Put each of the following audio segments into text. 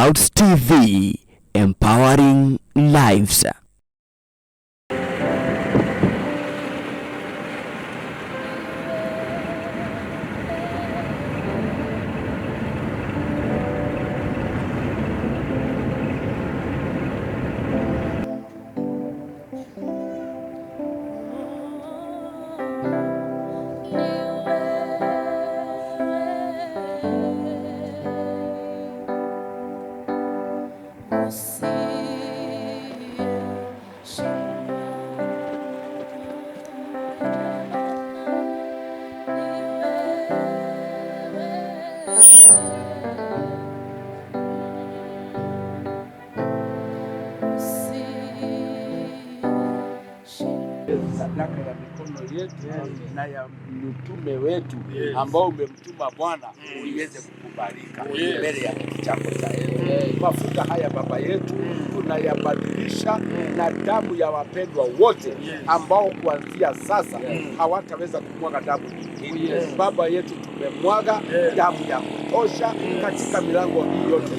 Clouds TV, empowering lives. Sadaka ya mikono yetu na ya mtume wetu ambao umemtuma Bwana iweze kukubalika mbele ya kiti chako cha enzi. Mafuta haya Baba yetu tunayabadilisha na damu ya wapendwa wote ambao kuanzia sasa hawataweza kumwaga damu nyingine. Baba yetu, tumemwaga damu ya kutosha katika milango hii yote.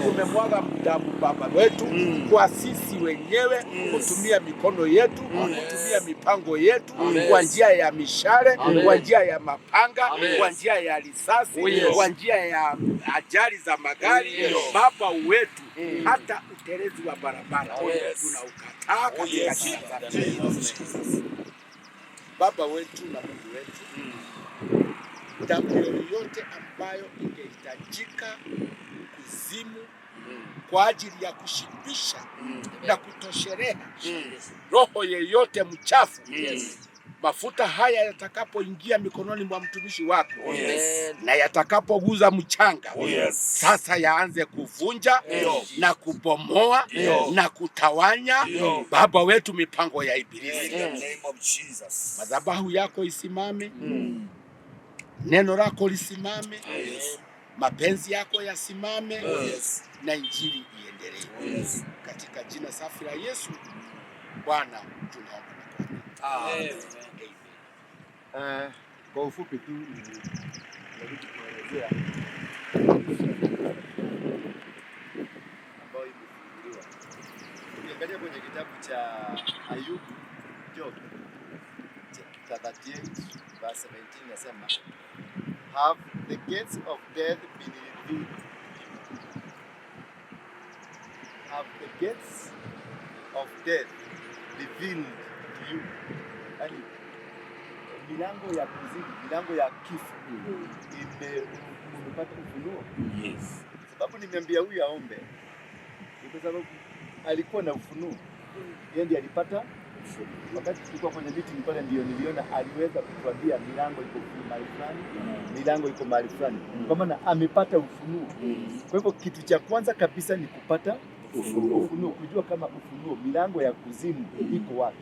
Tumemwaga damu Baba wetu kwa sisi wenyewe kutumia mikono yetu, kutumia mipango yetu, kwa njia ya mishale, kwa njia ya mapanga, kwa njia ya risasi, kwa njia ya ajali za magari. Baba wetu, hata utelezi wa barabara tunaukataa katika jina la Yesu. Baba wetu na Mungu wetu, damu yoyote ambayo ingehitajika kuzimu kwa ajili ya kushibisha na kutoshereha roho yeyote mchafu, mafuta haya yatakapoingia mikononi mwa mtumishi wako na yatakapoguza mchanga, sasa yaanze kuvunja na kubomoa na kutawanya, Baba wetu, mipango ya Ibilisi. Madhabahu yako isimame, neno lako lisimame, mapenzi yako yasimame, na injili iendelee. Katika jina safi la Yesu Bwana tunaomba na kuamini. Amen. Kwa ufupi tu nilijaribu kuelezea ambayo imefunguliwa. Ukiangalia kwenye kitabu cha Ayubu, Job chapter 38 verse 17 inasema, have the gates of death been revealed to you? Have the gates of death revealed to you? Yani milango ya kuzimu, milango ya kifo umepata ufunuo. Sababu nimeambia huyu aombe ni kwa sababu alikuwa na ufunuo, yeye ndiye alipata ufunuo. Wakati tulikuwa kwenye meeting pale, ndio niliona aliweza kutuambia milango iko mahali fulani, milango iko mahali fulani, kwa maana amepata ufunuo. Kwa hivyo kitu cha kwanza kabisa ni kupata ufunuo, kujua kama ufunuo, milango ya kuzimu iko wapi,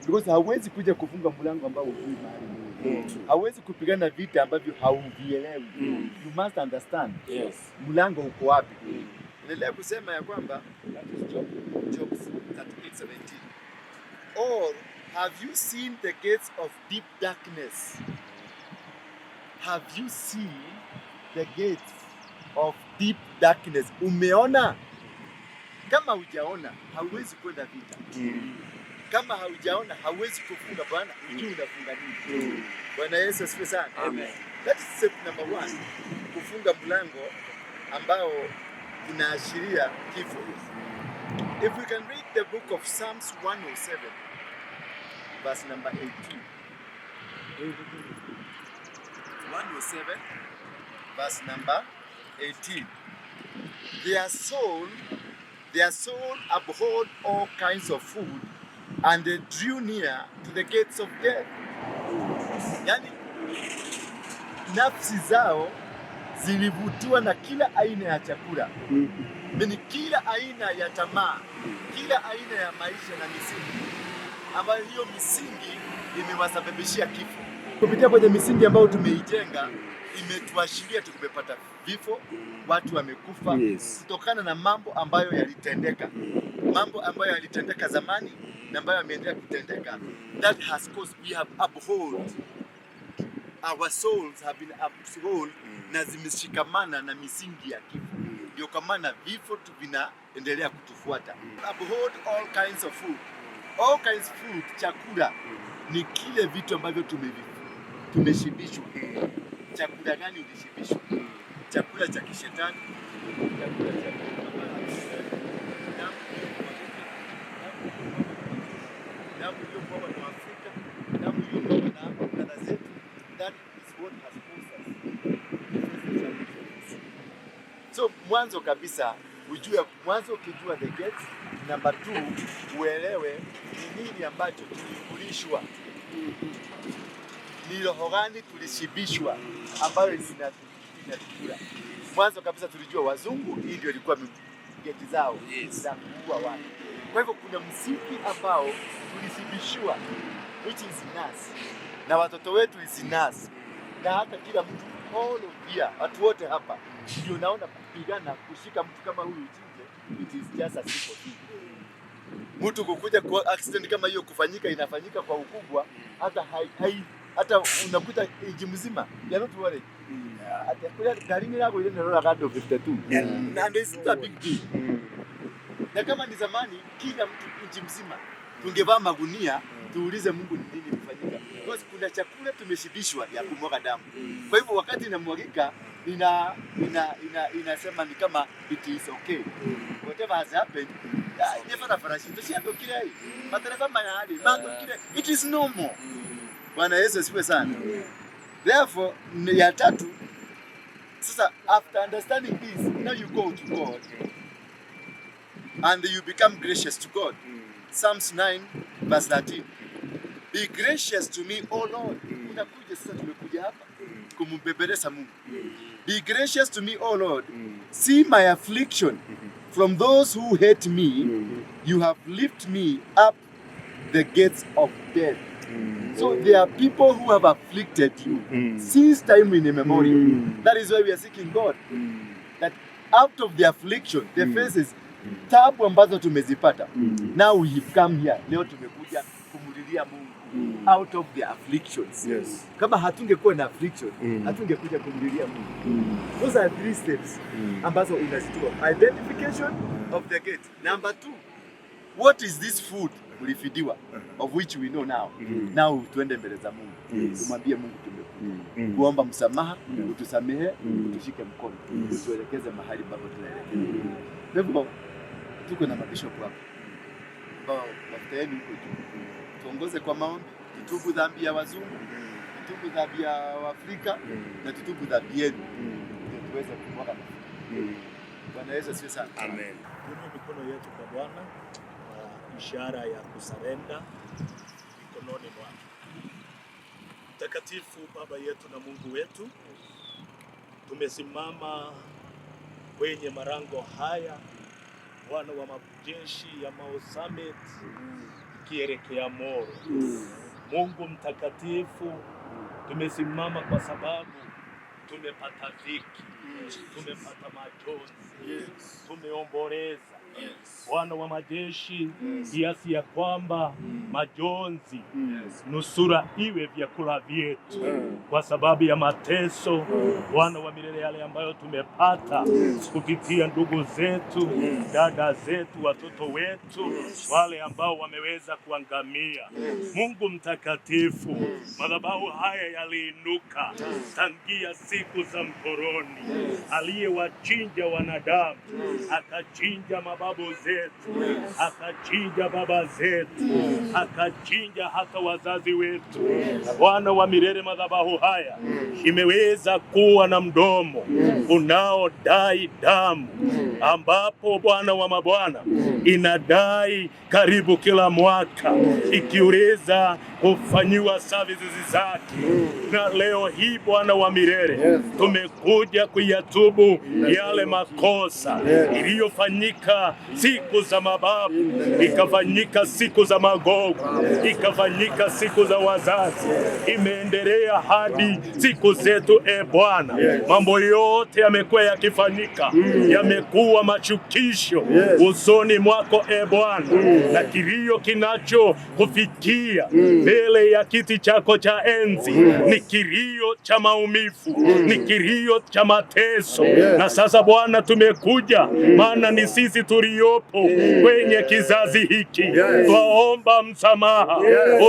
because hauwezi kuja kufunga mlango ambao hujui mahali. Hauwezi kupigana vita ambavyo hauvielewi. You must understand mlango uko wapi. Endelea kusema ya kwamba that is Job 38:17. Or have you seen the gates of deep darkness? Have you seen the gates of deep darkness? Umeona? Kama hujaona hauwezi kwenda vita. Kama haujaona hauwezi kufunga. Bwana, hujui unafunga nini. Bwana Yesu asifiwe sana. Amen. That is step number 1, kufunga mlango ambao unaashiria kifo. If we can read the book of Psalms 107 verse number 18. 107 verse number 18. Their soul abhorred all kinds of food, and they drew near to the gates of death. Yani, nafsi zao zilivutiwa na kila aina ya chakula, ni kila aina ya tamaa, kila aina ya maisha na misingi, ambayo hiyo misingi imewasababishia kifo. Kupitia kwenye misingi ambayo tumeijenga, imetuashiria tumepata vifo, watu wamekufa kutokana na mambo ambayo yalitendeka, mambo ambayo yalitendeka zamani na ambayo yameendelea kutendeka. That has caused we have abhorred, our souls have been abhorred na zimeshikamana na misingi ya kifo. Ndio kwa maana vifo tu vinaendelea kutufuata. Abhorred all kinds of food. All kinds of food, chakula ni kile vitu ambavyo tumeshibishwa. Chakula gani ulishibishwa? Chakula cha kishetani, chakula cha damu iliyomwagika, damu iliyomwagwa na Afrika, damu iliyomwagwa na dada zetu. That is what has caused us to face the challenges. So mwanzo kabisa ujue, mwanzo ukijua the gates, number two uelewe ni nini ambacho tulikulishwa, ni roho gani tulishibishwa ambayo inatukula. Mwanzo kabisa tulijua wazungu, hii ndio ilikuwa geti zao za kuua watu. Kwa hivyo kuna msingi ambao tulishibishiwa, which is in us, na watoto wetu is in us, na hata kila mtu all of here, watu wote hapa ndio naona kupigana kushika mtu kama huyu uchinje, it is just a simple thing. Mtu kukuja kwa accident kama hiyo kufanyika, inafanyika kwa ukubwa, hata hata unakuta nchi mzima, you are not worried. Ati kulia gari ni lako ile ndio kado 52 and it's not a big deal. Na kama ni zamani, kila mtu nchi mzima tungevaa magunia tuulize Mungu ni nini imefanyika, because kuna chakula tumeshibishwa ya kumwaga damu. Kwa hivyo wakati inamwagika ina inasema ni kama it is okay, whatever has happened, ni barabara ciitũ ciathũkire ĩ, matereba maya rĩ mathũkire, it is normal. Bwana Yesu asifiwe sana. Therefore, ni ya tatu sasa, after understanding this, now you go to God and you become gracious to God. Psalms 9 verse 13. Be gracious to me, O Lord. Unakuja sasa, tumekuja hapa kumbembeleza Mungu. Be gracious to me, O Lord. See my affliction from those who hate me. You have lifted me up the gates of death. So there are people who have afflicted you since time immemorial. That is why we are seeking God. That out of the affliction, the faces, tabu ambazo tumezipata. Now we have come here. Leo tumekuja kumulilia Mungu out of the afflictions. Kama hatungekuwa na affliction, hatungekuja kumlilia Mungu. Those are three steps ambazo unazitoa. Identification of the gate. Number two, what is this food ulifeediwa, of which we know now. Now tuende mbele za Mungu. Tumwambie Mungu tumekuja kuomba msamaha, utusamehe, utushike mkono, utuelekeze mahali ambapo tunaelekea. Kwa hivyo tuko na mabishopu hapa ambao mafuta yenu iko juu. Tuongoze kwa maombi, tutubu dhambi ya wazungu, tutubu dhambi ya Waafrika na tutubu dhambi yenu, ndio tuweze kumwaga mafuta. Bwana Yesu asifiwe sana. Amen. Tuinue mikono yetu kwa Bwana kwa ishara ya kusurrender mikononi mwake. Mtakatifu Baba yetu na Mungu wetu, tumesimama kwenye marango haya, Bwana wa majeshi ya Mau Summit ikielekea Molo. Mungu mtakatifu, tumesimama kwa sababu tumepata dhiki, tumepata majonzi, tumeomboleza Bwana wa majeshi, kiasi ya kwamba majonzi nusura iwe vyakula vyetu kwa sababu ya mateso, Bwana wa milele, yale ambayo tumepata kupitia ndugu zetu, dada zetu, watoto wetu, wale ambao wameweza kuangamia. Mungu mtakatifu, madhabahu haya yaliinuka tangia siku za mkoroni, aliyewachinja wanadamu, akachinja mababu zetu, akachinja baba zetu, akachinja hata wazazi wetu. Bwana wa milele, madhabahu haya imeweza kuwa na mdomo unaodai damu, ambapo Bwana wa mabwana inadai karibu kila mwaka ikiuliza kufanyiwa services zake. Na leo hii Bwana wa milele, tumekuja kuyatubu yale makosa iliyofanyika siku za mababu, ikafanyika siku za magogo, ikafanyika siku za wazazi, imeendelea hadi siku zetu. E Bwana, mambo yote yamekuwa yakifanyika, yamekuwa machukisho usoni mwako e Bwana, na kilio kinacho kufikia mbele mbele ya kiti chako cha enzi ni kilio cha maumivu, ni kilio cha mateso. Na sasa Bwana, tumekuja, maana ni sisi tuliopo kwenye kizazi hiki, twaomba msamaha,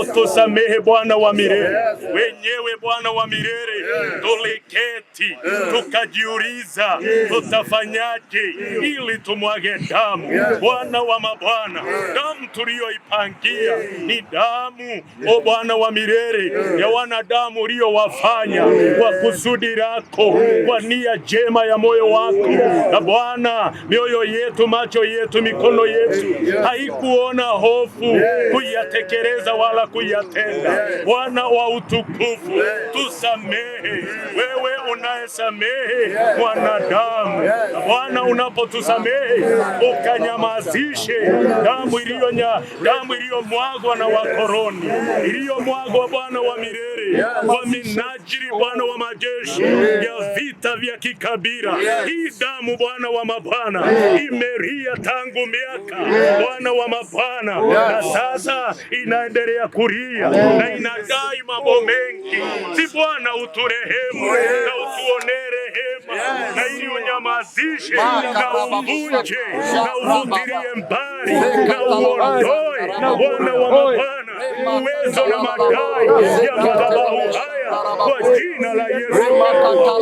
utusamehe Bwana wa milele. Wenyewe Bwana wa milele, tuliketi tukajiuliza tutafanyaje ili tumwage damu. Bwana wa mabwana, damu tuliyoipangia ni damu, o Bwana wa milele, ya wanadamu uliyowafanya kwa kusudi lako, kwa nia jema ya moyo wako. Na Bwana, mioyo yetu, macho yetu, mikono yetu haikuona hofu kuyatekeleza wala kuyatenda. Bwana wa utukufu, tusamehe, wewe unayesamehe mwanadamu. Bwana, unapotusamehe ukanyamazishe damu iliyomwagwa na wakoroni, iliyomwagwa Bwana wa milele kwa minajili, Bwana wa majeshi, ya vita vya kikabila. Hii damu Bwana wa mabwana imelia tangu miaka, Bwana wa mabwana, na sasa inaendelea kulia na inadai mambo mengi. Si Bwana uturehemu na utuonee rehema, na ili unyamazishe na uvunje na uvutilie mbali na uondoe, Bwana wa mabwana, uwezo na madai ya madhabahu haya kwa jina la Yesu.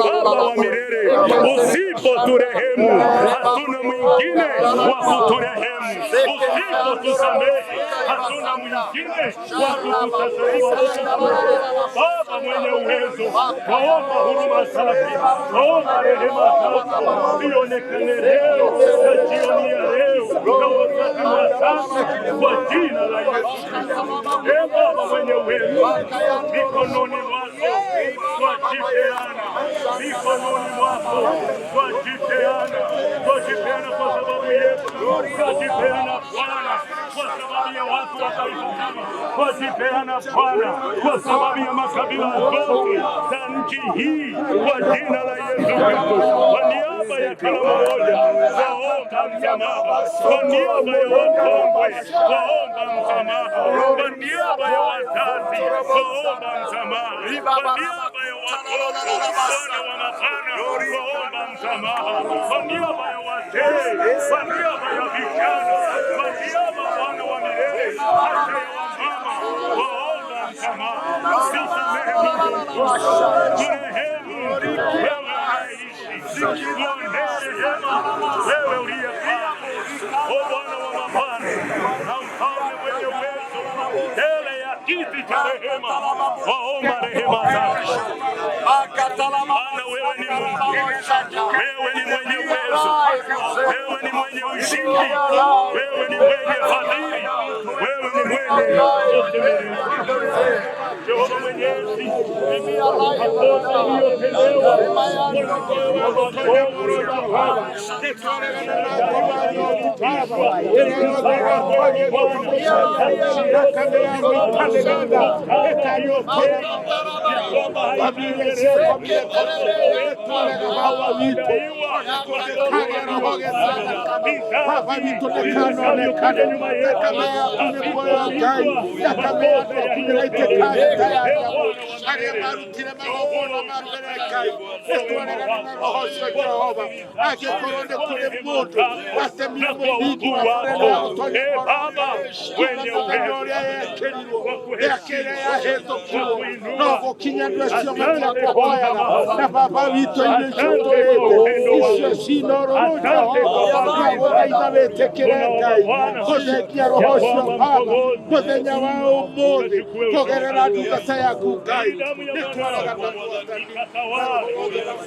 Baba wa milele, usipoturehemu hatuna mwingine wa kuturehemu, usipotusamehe hatuna mwingine wa kutusamehe. Baba mwenye uwezo, twaomba huruma zako, twaomba rehema zako zionekane leo na jioni ya leo na wakati wa sasa, kwa jina la Yesu. Ee Baba mwenye uwezo, mikononi mwako twajipeana, mikononi mwako twajipeana, twajipeana kwa sababu yetu, twajipeana Bwana kwa sababu ya watu wa taifa zima, twajipeana Bwana kwa sababu ya makabila zote za nchi hii, kwa jina la Yesu Kristo, kwa niaba ya kila mmoja twaomba msamaha, kwa niaba ya wakongwe twaomba msamaha, kwa niaba ya wazazi twaomba msamaha, kwa niaba ya watoto Bwana wa mabwana twaomba msamaha, kwa niaba ya wazee, kwa niaba ya vijana, kwa niaba Bwana wa milele, hata ya wamama waomba msamaha. Tusamehe Mungu, turehemu wewe unayeishi, tuonee rehema wewe uliye Bwana, o Bwana wa mabwana na mfalme mwenye uwezo, mbele ya kiti cha rehema waomba rehema zako. Maana wewe ni Mungu, wewe ni mwenye uwezo, wewe ni mwenye ushindi, wewe ni mwenye fadhili, wewe ni mwenye utimilifu. Jehova Mwenyezi, makosa iliyotendewa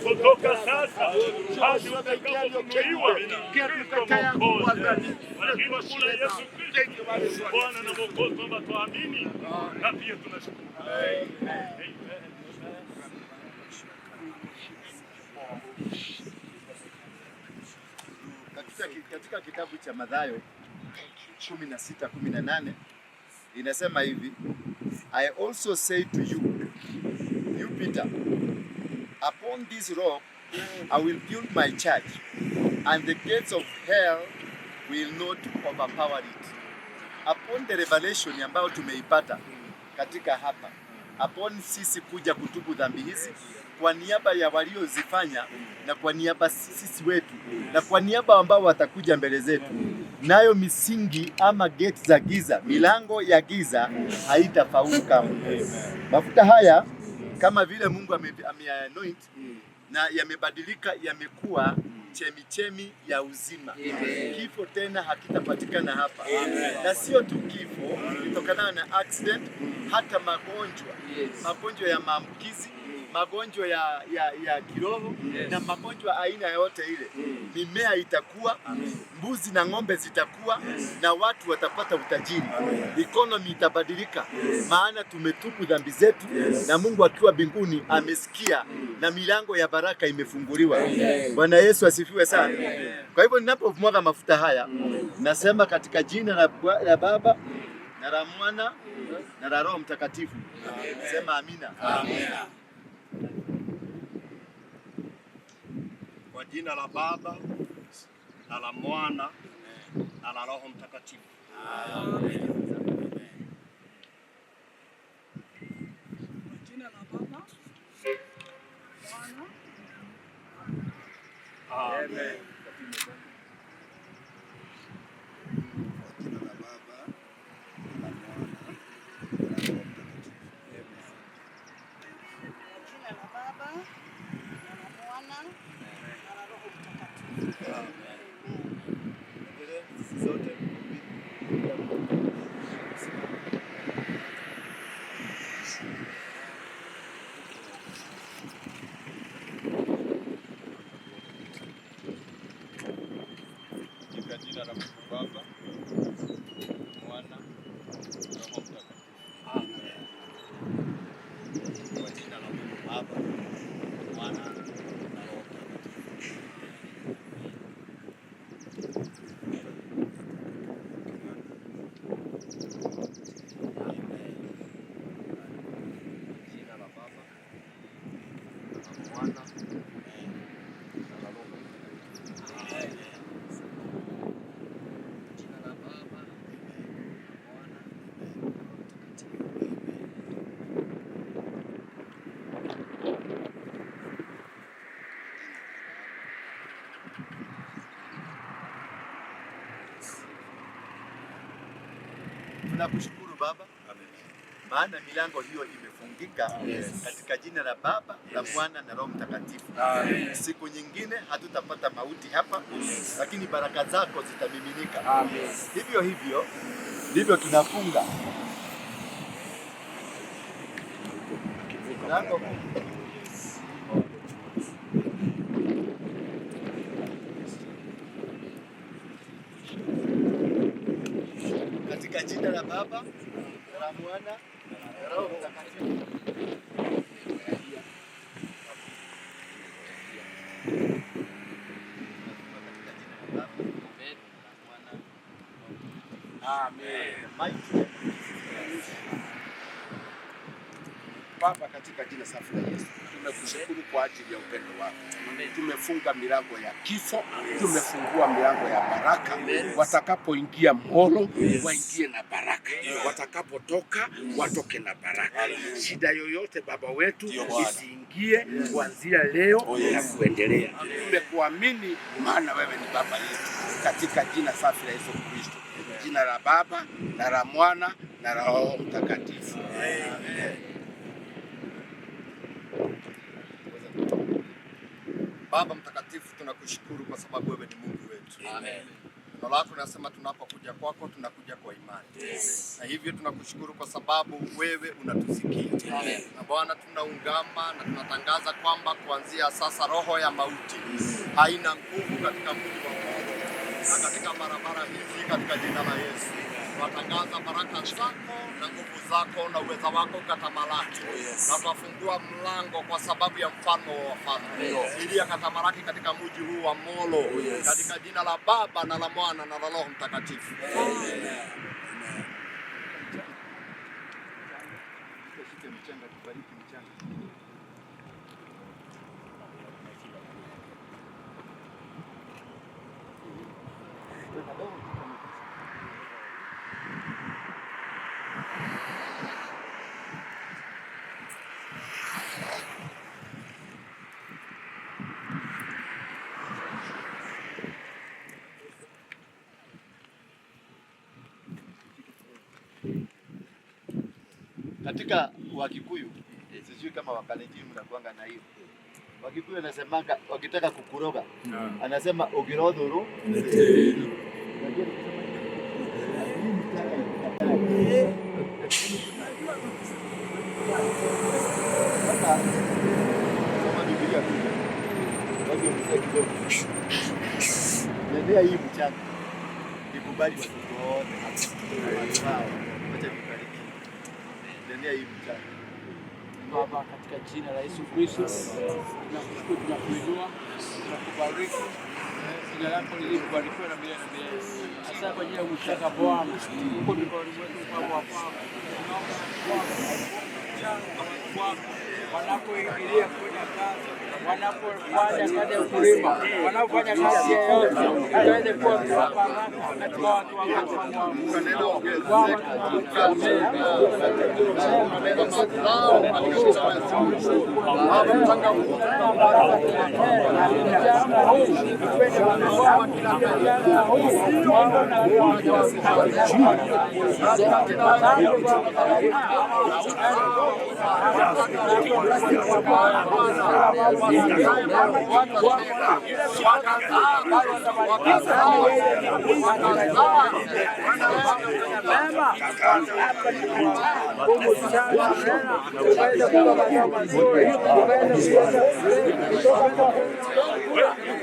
Kutoka sasa hadi utakapofunuliwa Kristo Mwokozi. Kwa jina kuu la Yesu Kristo Bwana na Mwokozi, kwamba tuamini na pia tunashukuru. Amen. Katika kitabu cha Mathayo 16:18 inasema hivi, I also say to you, you Peter, upon this rock I will build my church, and the gates of hell will not overpower it. Upon the revelation ambayo tumeipata katika hapa upon sisi kuja kutubu dhambi hizi kwa niaba ya waliozifanya na kwa niaba sisi wetu na kwa niaba ambao watakuja mbele zetu, nayo misingi ama gate za giza, milango ya giza haitafaulu kamwe. Mafuta haya kama vile Mungu ameanoint na yamebadilika, yamekuwa chemichemi ya uzima. Kifo tena hakitapatikana hapa. Na sio tu kifo kutokana na accident, hata magonjwa, magonjwa ya maambukizi, magonjwa ya kiroho na magonjwa aina yote ile. Mimea itakuwa, mbuzi na ng'ombe zitakuwa, na watu watapata utajiri. Economy itabadilika, maana tumetubu dhambi zetu na Mungu akiwa mbinguni amesikia na milango ya baraka imefunguliwa. Bwana Yesu asifiwe sana. Kwa hivyo ninapomwaga mafuta haya nasema katika jina la Baba na la Mwana na la Roho Mtakatifu. Sema amina. Amina. Kwa jina la Baba na la Mwana na la Roho Mtakatifu. Amen. Kwa jina la Baba, Mwana. Amen. Kwa jina la Baba na la Mwana na la Roho Mtakatifu. Kwa jina la Baba na la Mwana na la Roho Mtakatifu. Amen. Sisi zote Katika jina la Mungu Baba, Mwana na Roho Mtakatifu. Amen. Kwa jina la Mungu Baba, Mwana na Roho Mtakatifu. Jina la Baba, na Mwana na la Roho Mtakatifu. Jina la Baba na Mwana na Roho Mtakatifu. Tunakushukuru Baba, maana milango hiyo imefungika katika jina la Baba, la Mwana na Roho Mtakatifu. Siku nyingine hatutapata mauti hapa, lakini baraka zako zitamiminika. Hivyo hivyo ndivyo tunafunga mlango huu. Katika jina la Baba, la Mwana na Roho Mtakatifu. Katika jina la Baba, la Mwana Amen. Mighty name of Jesus. Baba, katika jina safi la Yesu, tumekushukuru kwa ajili ya upendo wako. Tumefunga milango ya kifo, tumefungua milango ya baraka. Watakapoingia Molo, waingie na baraka. Watakapotoka, watoke na baraka. Shida yoyote Baba wetu isiingie kuanzia leo na kuendelea. Tumekuamini maana wewe ni Baba yetu, katika jina safi la Yesu Kristo, jina la Baba na la Mwana na la Roho Mtakatifu. Baba Mtakatifu, tunakushukuru kwa sababu wewe ni Mungu wetu. Amen. Neno lako linasema tunapokuja kwako tunakuja kwa imani. Yes. Na hivyo tunakushukuru kwa sababu wewe unatusikia. Amen. Na Bwana, tunaungama na tunatangaza kwamba kuanzia sasa roho ya mauti haina nguvu katika mwili wa Mungu na katika barabara hizi, katika jina la Yesu. Tunatangaza baraka zako na nguvu zako na uweza wako ukatamalaki. Na tunafungua mlango kwa sababu ya mfalme wa wafalme ili akatamalaki katika mji huu wa Molo, katika jina la Baba na la Mwana na la Roho Mtakatifu. Shike mchanga, tubariki mchanga. Katika Wakikuyu, sijui kama Wakalenjin mnakuanga na hiyo. Wakikuyu anasemanga wakitaka kukuroga, anasema ugirothuru. Unajua nikisema hii mchanga ikikataa. Sasa soma Biblia tu. Waje mzee kidogo. Nendea hii mchanga. Nikubali watoto wote hapa. Watu wao. Wacha nibariki. Nendea hii mchanga. Baba, katika jina la Yesu Kristo, tunakushukuru, tunakuinua, tunakubariki. Jina lako lilibarikiwa na milele na milele. Asante kwa ajili ya mchanga Bwana, huko mikononi mwetu mpango wa kwako. Tunaomba Bwana, mchanga watu wako wanapoingilia kufanya kazi, wanapofanya kazi ya ukulima, wanapofanya kazi yoyote, ikaweze kuwa baraka katika watu wako. Bwana,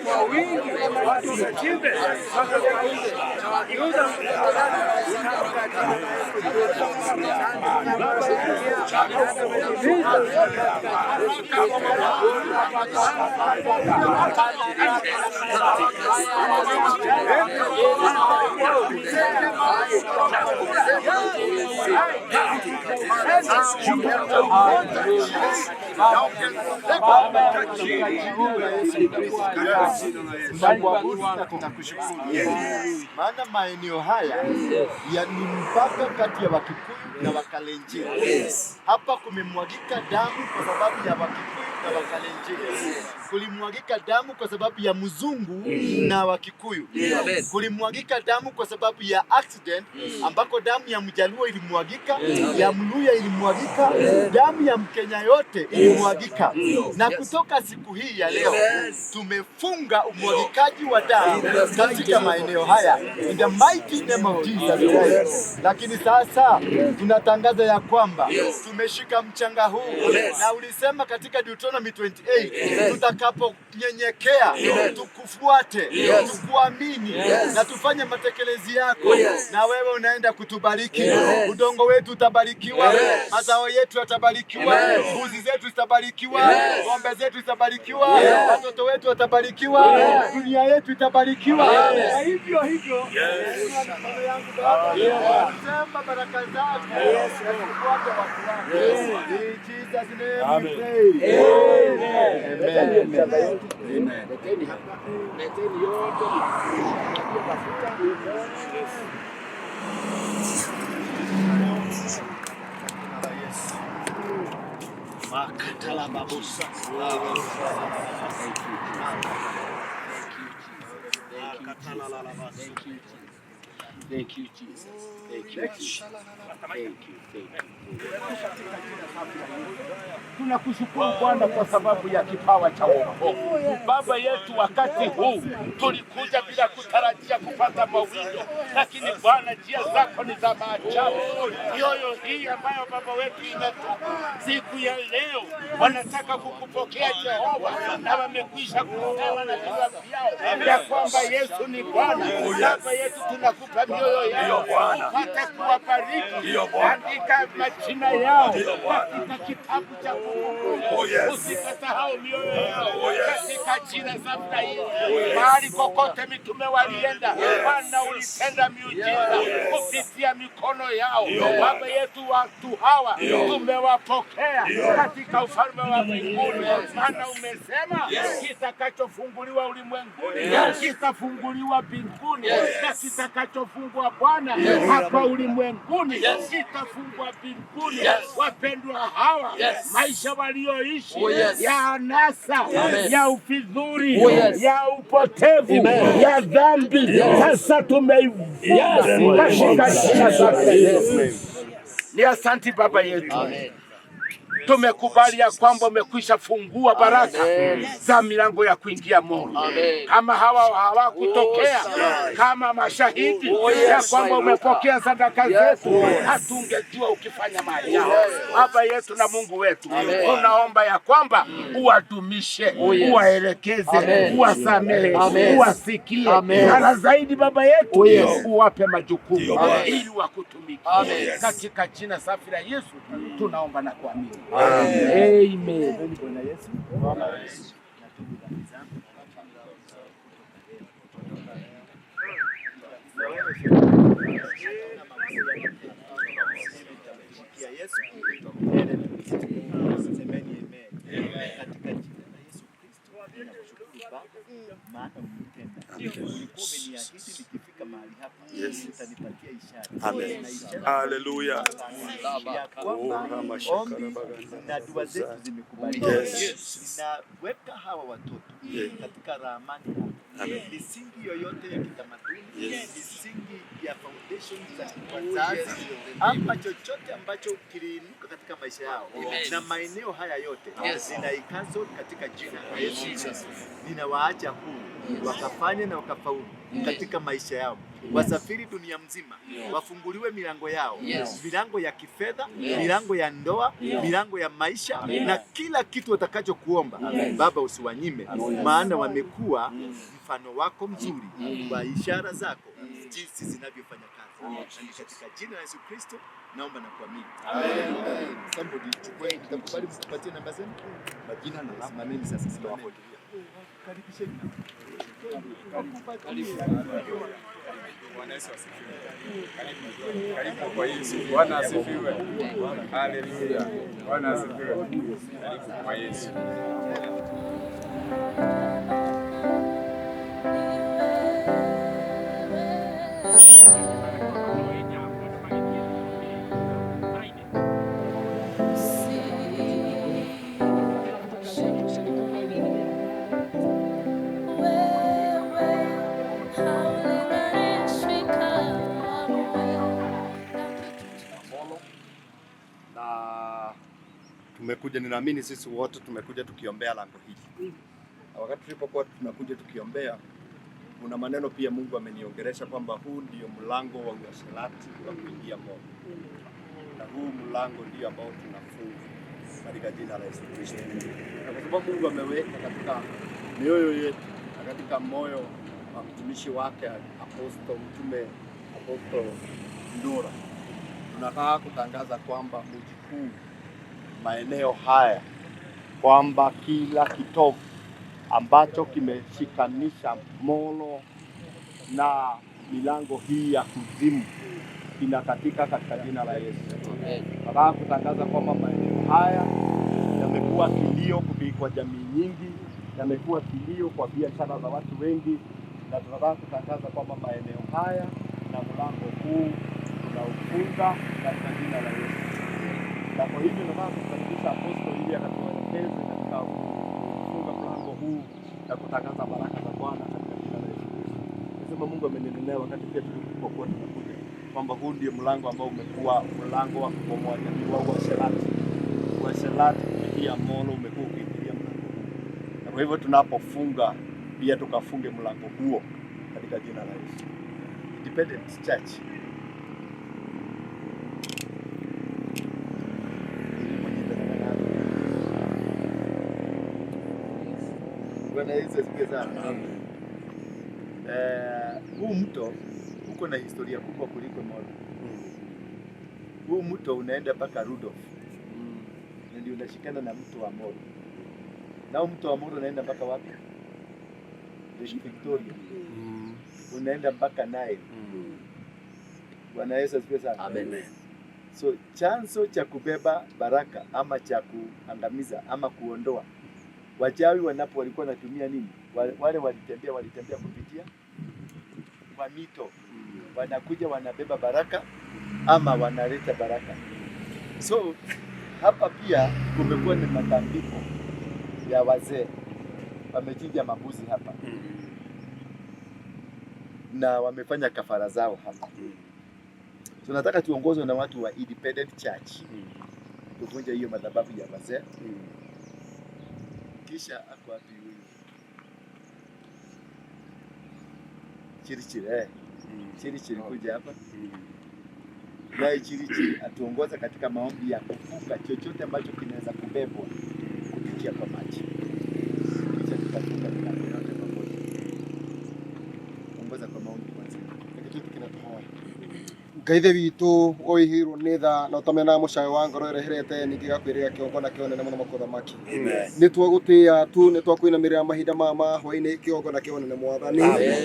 Kwa wingi watu wachimbe na wakiuza. Tunakuabudu na tunakushukuru. Maana maeneo haya ya ni mpaka kati ya Wakikuyu na Wakalenjin. Hapa kumemwagika damu kwa sababu ya Wakikuyu na Wakalenjin. Kulimwagika damu kwa sababu ya mzungu na Wakikuyu. Kulimwagika damu kwa sababu ya accident ambako damu ya Mjaluo ilimwagika, ya Mluya ilimwagika, damu ya Mkenya yote ilimwagika. Na kutoka siku hii ya leo tumefunga umwagikaji wa damu katika maeneo haya in the mighty name of Jesus Christ. Lakini sasa tunatangaza ya kwamba tumeshika mchanga huu, na ulisema katika Deuteronomy 28 tutakaponyenyekea, tukufuate, tukuamini na tufanye matekelezi yako, na wewe unaenda kutubariki. Udongo wetu utabarikiwa, mazao yetu yatabarikiwa, mbuzi zetu zitabarikiwa, ng'ombe zetu zitabarikiwa, watoto wetu watabarikiwa, dunia yetu itabarikiwa. Na hivyo hivyo mikono yangu Baba, sema baraka zako na zifuate watu wako. In Jesus name we pray. Amen. Leteni hapa, leteni yote, mwagie mafuta. Makatala babusa. Thank you, Jesus. Thank you, Jesus. Thank you, Jesus. Thank you, thank you. Tunakushukuru Bwana kwa sababu ya kipawa cha wokovu. Baba yetu, wakati huu tulikuja bila kutarajia kupata mawindo, lakini Bwana, njia zako ni za maajabu. Mioyo hii ambayo Baba wetu inatubu siku ya leo, wanataka kukupokea Jehova, na wamekwisha kusema na vinywa vyao ya kwamba Yesu ni Bwana. Baba yetu, tunakupa mioyo yao upate kuwabariki, andika majina yao katika kitabu cha kumbukumbu, usikasahau mioyo yao katika jina za Yesu. Mahali kokote mitume walienda, Bwana ulitenda miujiza kupitia mikono yao. Baba yetu, watu hawa tumewapokea katika ufalme wa mbinguni, maana umesema kitakachofunguliwa ulimwenguni kitafunguliwa mbinguni, na kitakachofungwa Bwana hapa ulimwenguni kitafungwa mbinguni. Wapendwa hawa, maisha walioishi ya anasa, ya ufidhuri, ya upotevu, ya dhambi, sasa tumeifunga katika jina la Yesu. Ni asanti Baba yetu. Tumekubali ya kwamba umekwisha fungua baraka za milango ya kuingia Molo. Kama hawa hawakutokea kama mashahidi ya kwamba umepokea sadaka zetu, hatungejua ukifanya maajabu. Baba yetu na Mungu wetu, tunaomba ya kwamba uwadumishe, uwaelekeze, uwasamehe, uwasikie, na zaidi Baba yetu uwape majukumu ili wakutumikie. Katika jina safi la Yesu tunaomba na kuamini. Amen. Bwana Yesu. Natubu dhambi zangu. Nitamtumikia Yesu milele na milele. Semeni amen. Katika jina la Yesu Kristo ninakushukuru Baba, maana umetenda. Ulikuwa umeniahidi nikifika mahali hapa utanipatia ishara. Amen. Na ishara Hallelujah. ya kwamba ombi na dua zetu zimekubalika. Ninaweka hawa watoto katika ramani yako. Misingi yoyote ya kitamaduni, misingi ya foundation za wazazi ama chochote ambacho kiliinuka katika maisha yao na maeneo haya yote ninaicancel katika jina la Yesu Kristo. Ninawaacha huru wakafanye na wakafaulu katika maisha yao, wasafiri dunia mzima, wafunguliwe milango yao, milango ya kifedha, milango ya ndoa, milango ya maisha na kila kitu watakachokuomba. Baba, usiwanyime, maana wamekuwa mfano wako mzuri wa ishara zako jinsi zinavyofanya kazi. Na ni katika jina la Yesu Kristo naomba na kuamini. Amen. Somebody chukue, nitakubali msipatie namba zenu, majina na simameni sasa, simameni. Karibisheni. Bwana Yesu asifiwe. Karibu, karibu kwa Yesu. Bwana asifiwe. Haleluya. Bwana asifiwe. Karibu kwa Yesu. Na tumekuja, ninaamini sisi wote tumekuja tukiombea lango hili, na wakati tulipokuwa tunakuja tukiombea, kuna maneno pia Mungu ameniongelesha kwamba huu ndio mlango wa uasherati wa kuingia Molo, na huu mlango ndio ambao tunafunga katika jina la Yesu Kristo. Na kwa sababu Mungu ameweka katika mioyo yetu na katika moyo wa mtumishi wake Apostle Mtume Apostle Ndura, tunataka kutangaza kwamba mji huu, maeneo haya, kwamba kila kitovu ambacho kimeshikanisha Molo na milango hii ya kuzimu inakatika katika jina la Yesu. Nataka kutangaza kwamba maeneo haya yamekuwa kilio kwa jamii nyingi, yamekuwa kilio kwa biashara za watu wengi, na tunataka kutangaza kwamba maeneo haya na mlango huu tunaufunga katika jina la Yesu. Na kwa hivyo nataka kumkaribisha Apostle ili akatuelekeze katika kufunga mlango huu na kutangaza baraka za Bwana katika jina la Yesu Kristo. Nasema Mungu ameninenea wakati pia tulipokuwa tunakuja kwamba huu ndio mlango ambao umekuwa mlango wa kubomoa jamii wa uasherati. Uasherati kupitia Molo umekuwa ukiingilia mlango huu, na kwa hivyo tunapofunga pia tukafunge mlango huo katika jina la Yesu. Independent Church. Bwana Yesu asifiwe sana. Huu mto uko na historia kubwa kuliko Molo. Huu mto unaenda mpaka Rudolf na ndio unashikana na mto wa Molo. Na huu mto wa Molo unaenda mpaka wapi? Lake Victoria. Unaenda mpaka Nile. Bwana Yesu asifiwe sana. Amen. So chanzo cha kubeba baraka ama cha kuangamiza ama kuondoa wachawi wanapo walikuwa wanatumia nini? Wale walitembea kupitia kwa mito, wanakuja wanabeba baraka ama wanaleta baraka. So hapa pia kumekuwa ni matambiko ya wazee, wamechinja mambuzi hapa na wamefanya kafara zao hapa. Tunataka tuongozwe na watu wa Independent Church kuvunja hiyo madhabahu ya wazee. Kisha ako wapi huyu Chirichiri? Chirichiri kuja hapa naye Chirichiri atuongoza katika maombi ya kufunga chochote ambacho kinaweza kubebwa kupitia kwa maji, kisha tutafunga milango yote pamoja. Ongoza kwa maombi kwanza. Ngai ithe witũ ũihirwo nĩ tha na ũtamenaga mũcayo wa ngoro ĩreherete ningĩ gakwĩrĩga kĩgongona kĩonene mũno mũthamaki. Nĩ twagũtĩĩa tu, nĩ twakwinamĩrĩra mahinda maya ma hwaĩ-inĩ kĩgongona kĩonene mwathani.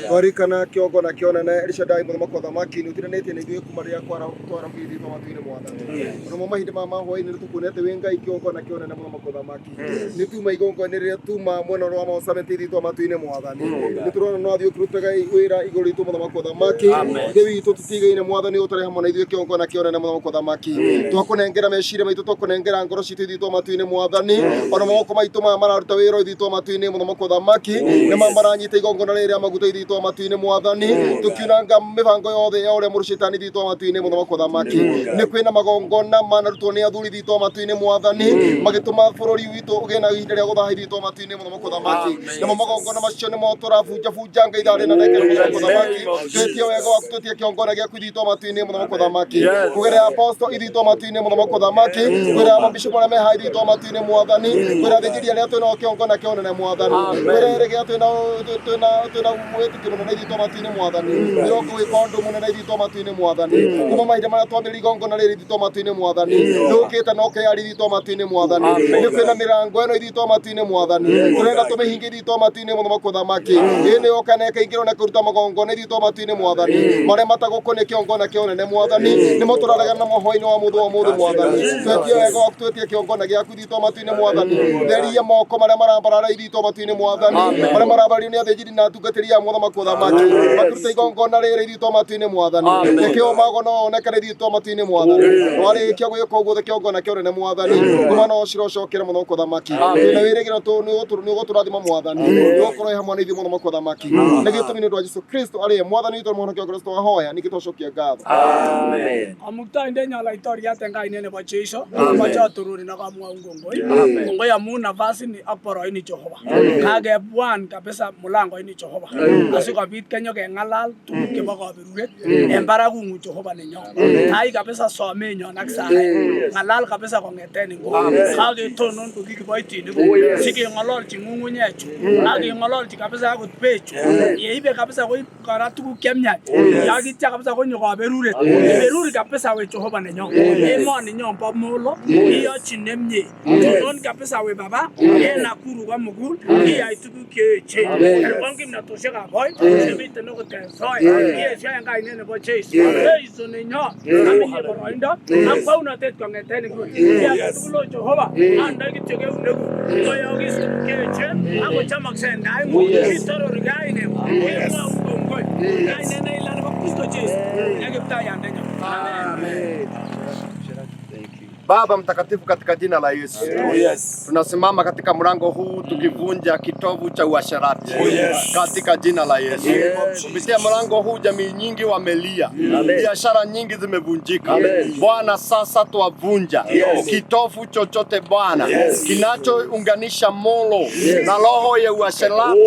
Twarikana kĩgongona kĩonene Elishadai mũthamaki wa thamaki, nĩ ũtiranĩtie na ithuĩ kuma rĩrĩa twarahũire rĩtwa matu-inĩ mwathani. Onamo mahinda maya ma hwaĩ-inĩ nĩ tũkuonete wĩ Ngai kĩgongona kĩonene mũthamaki wa thamaki. Nĩ tuma igongona rĩrĩa tuma mwena wa Mount Summit rĩtwa matu-inĩ mwathani. Nĩ tũrona no athiĩ ũkĩrutaga wĩra igũrũ ritũ mũthamaki wa thamaki. Ithe witũ tũtigaine mwathani, ũtarĩ hamwe na ithuĩ kĩgongona kĩonene mũthamaki wa thamaki. Twakũnengera meciria maitũ, twakũnengera ngoro citũ ithuĩ twa matu-inĩ mwathani. Ona moko maitũ maya mararuta wĩra ithuĩ twa matu-inĩ mũthamaki wa thamaki, nĩ ma maranyita igongona rĩrĩ rĩa maguta ithuĩ twa matu-inĩ mwathani, tũkiunanga mĩbango yothe ya ũrĩa mũrũ cetani ithuĩ twa matu-inĩ mũthamaki wa thamaki. Nĩ kwĩna magongona manarutwo nĩ athuri ithuĩ twa matu-inĩ mwathani, magĩtũma bũrũri witũ ũgĩe na ihinda rĩa gũthaha ithuĩ twa matu-inĩ mũthamaki wa thamaki. Namo magongona macio nĩmo tũrabunjabunjanga ithaa rĩna ndekera mũthamaki wa thamaki. Twĩtie wega waku, twĩtie kĩgongona gĩaku ithuĩ twa matu-inĩ mũthamaki wa thamaki, kugerera apostle ithuĩ twa matu-inĩ mũthamaki wa thamaki, kugerera mabishop arĩa me haha ithuĩ twa matu-inĩ mwathani, kugerera athĩnjĩri arĩa twĩnao kĩgongona kĩonene mwathani, kugerera erĩgĩra twĩna wĩtĩkio mũnene ithuĩ twa matu-inĩ mwathani, mĩrongo gwĩka ũndũ mũnene ithuĩ twa matu-inĩ mwathani, kuma mahinda marĩa twambĩrĩria igongona rĩrĩ ithuĩ twa matu-inĩ mwathani, nĩ ũkĩte na ũkeyaria ithuĩ twa matu-inĩ mwathani. Nĩ kwĩna mĩrango ĩno ithuĩ twa matu-inĩ mwathani, tũrenda tũmĩhinge ithuĩ twa matu-inĩ mũthamaki wa thamaki. Ĩ nĩ yoka na ĩkaingĩrwo na kũruta magongona ithuĩ twa matu-inĩ mwathani, marĩa matagũkũ nĩ kĩgongona kĩonene mwathani, nĩmo tũraregana namo hwaĩ-inĩ wa mũthĩ wa mũthĩ mwathani. Twetie wega waku, twetie kĩgongona gĩaku ithuĩ twa matu-inĩ mwathani. Theria moko marĩa marambarara ithuĩ twa matu-inĩ mwathani, marĩa marambario nĩ athĩnjĩri na atungatĩri a mũthamaki wa thamaki, makĩruta igongona rĩrĩ ithuĩ twa matu-inĩ mwathani, nĩkĩo magona onekane ithuĩ twa matu-inĩ mwathani. Warĩkia gwĩka ũguo kĩgongona kĩonene mwathani, kuma no cirocokere mũthamaki wa thamaki. Twĩna wĩrĩgĩrĩro nĩ ũgũtũrathima mwathani, nĩ ũgũkorwo wĩ hamwe na ithuĩ mũthamaki wa thamaki. Nĩ gĩtũmi nĩ ũndũ wa Jesũ Kristo arĩye mwathani witũ na mũhonokia wa Kristo wahoya, ningĩ twacokia ngatho. Kamuktaindenyo laitoriat en kainet nebo Jeiso, amoche atururin ak amwaun kongoi. Kongoi amun nafasini ak boroini Jehova. Kakebwan kabisa mulangoini Jehova. Asikobit kenyokeng'alal tuguk chebo kaberuret en barakungung Jehova nenyon. Tai kabisa somenyon ak saet. Ng'alal kabisa kong'eten inguni. Kaketonon ko ki kiboitinik sikeng'ololchi ng'ung'unyechu ak keng'ololchi kabisa akot bechu. Yeibe kabisa koib kora tuguk chemiach. Yakitya kabisa konyo kaberuret. Iberuri kabisa we Jehova nenyon. Emoni nyon bo Molo, iyochi nemie. Tonon kabisa we baba, en Nakuru komugul, iyai tuguk cheechen. Kerwon kimnatosiekab boi, chemiten okot en soet. Kiesio en kainet nebo Jeiso. Jeiso nenyon, aminye boroindo, ak bounotet kong'eten inguni. Chi agetugul o Jehova, andoi kityo eunekuk. Koyookis tuguk cheechen, ak kochomokse en taing'ung. Kitorori kaineng'ung. Kemwoun kongoi. Kainet neila nebo Kristo Jeiso, ne Kiptaiyandenyon. Amen. Baba mtakatifu, katika jina la Yesu. Tunasimama katika mlango huu tukivunja kitovu cha uasherati. Katika jina la Yesu. Kupitia mlango huu jamii nyingi wamelia, biashara nyingi zimevunjika. Bwana, sasa twavunja kitovu chochote Bwana kinachounganisha Molo na roho ya uasherati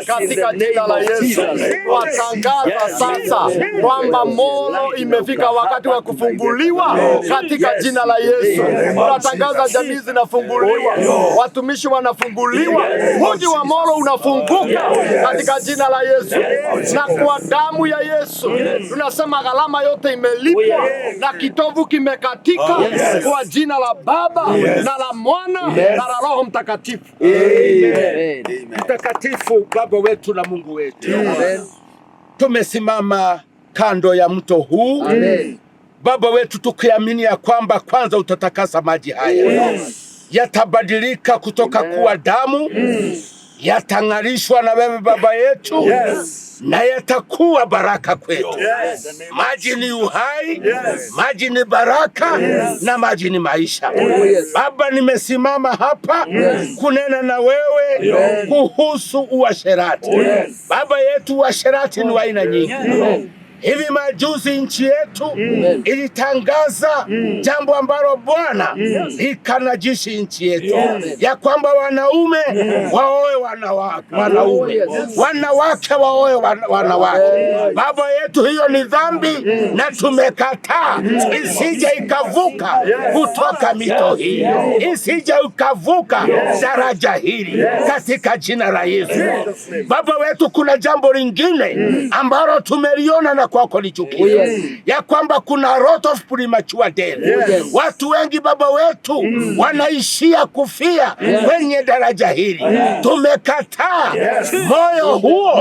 katika jina la Yesu. Watangaza sasa kwamba Molo imefika wakati wa kufunguliwa katika jina la Yesu. Tunatangaza jamii zinafunguliwa, watumishi wanafunguliwa, mji wa Molo unafunguka katika jina la Yesu. Na kwa damu ya Yesu tunasema gharama yote imelipwa na kitovu kimekatika kwa jina la Baba na la Mwana na la Roho Mtakatifu. Mtakatifu Baba wetu na Mungu wetu, tumesimama kando ya mto huu Baba wetu, tukiamini ya kwamba kwanza utatakasa maji haya, yatabadilika kutoka kuwa damu, yatang'arishwa na wewe Baba yetu, na yatakuwa baraka kwetu. Maji ni uhai, maji ni baraka, na maji ni maisha. Baba, nimesimama hapa kunena na wewe kuhusu uasherati. Baba yetu, uasherati ni wa aina nyingi. Hivi majuzi nchi yetu ilitangaza jambo ambalo Bwana likanajisi nchi yetu, ya kwamba wanaume waoe wanaume, wanawake waoe wanawake. Baba yetu, hiyo ni dhambi na tumekataa, isije ikavuka kutoka mito hii, isije ikavuka daraja hili, katika jina la Yesu. Baba wetu, kuna jambo lingine ambalo tumeliona na kwako ni chukizo, ya kwamba kuna lot of premature death. Watu wengi, baba wetu, wanaishia kufia kwenye daraja hili. Tumekataa moyo huo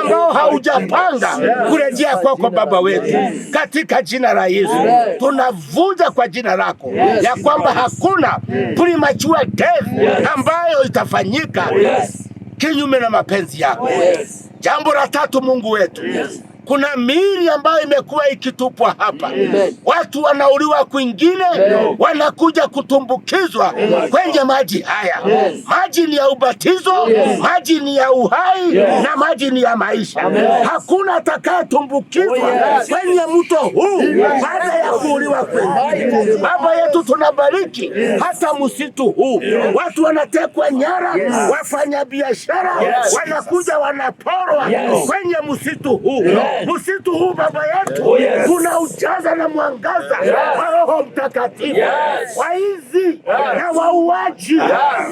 ambao haujapanga kurejea kwako, baba wetu, katika jina la Yesu. Tunavunja kwa jina lako ya kwamba hakuna premature death ambayo itafanyika kinyume na mapenzi yako. Jambo la tatu, Mungu wetu, kuna miili ambayo imekuwa ikitupwa hapa. Watu wanauliwa kwingine, wanakuja kutumbukizwa kwenye maji haya. Maji ni ya ubatizo, maji ni ya uhai na maji ni ya maisha. Hakuna atakayetumbukizwa kwenye mto huu baada ya kuuliwa kwingine. Baba yetu, tunabariki hata msitu huu. Watu wanatekwa nyara, wafanya biashara wanakuja wanaporwa kwenye msitu huu. Msitu huu, baba yetu, tunaujaza na mwangaza wa Roho Mtakatifu. Waizi na wauaji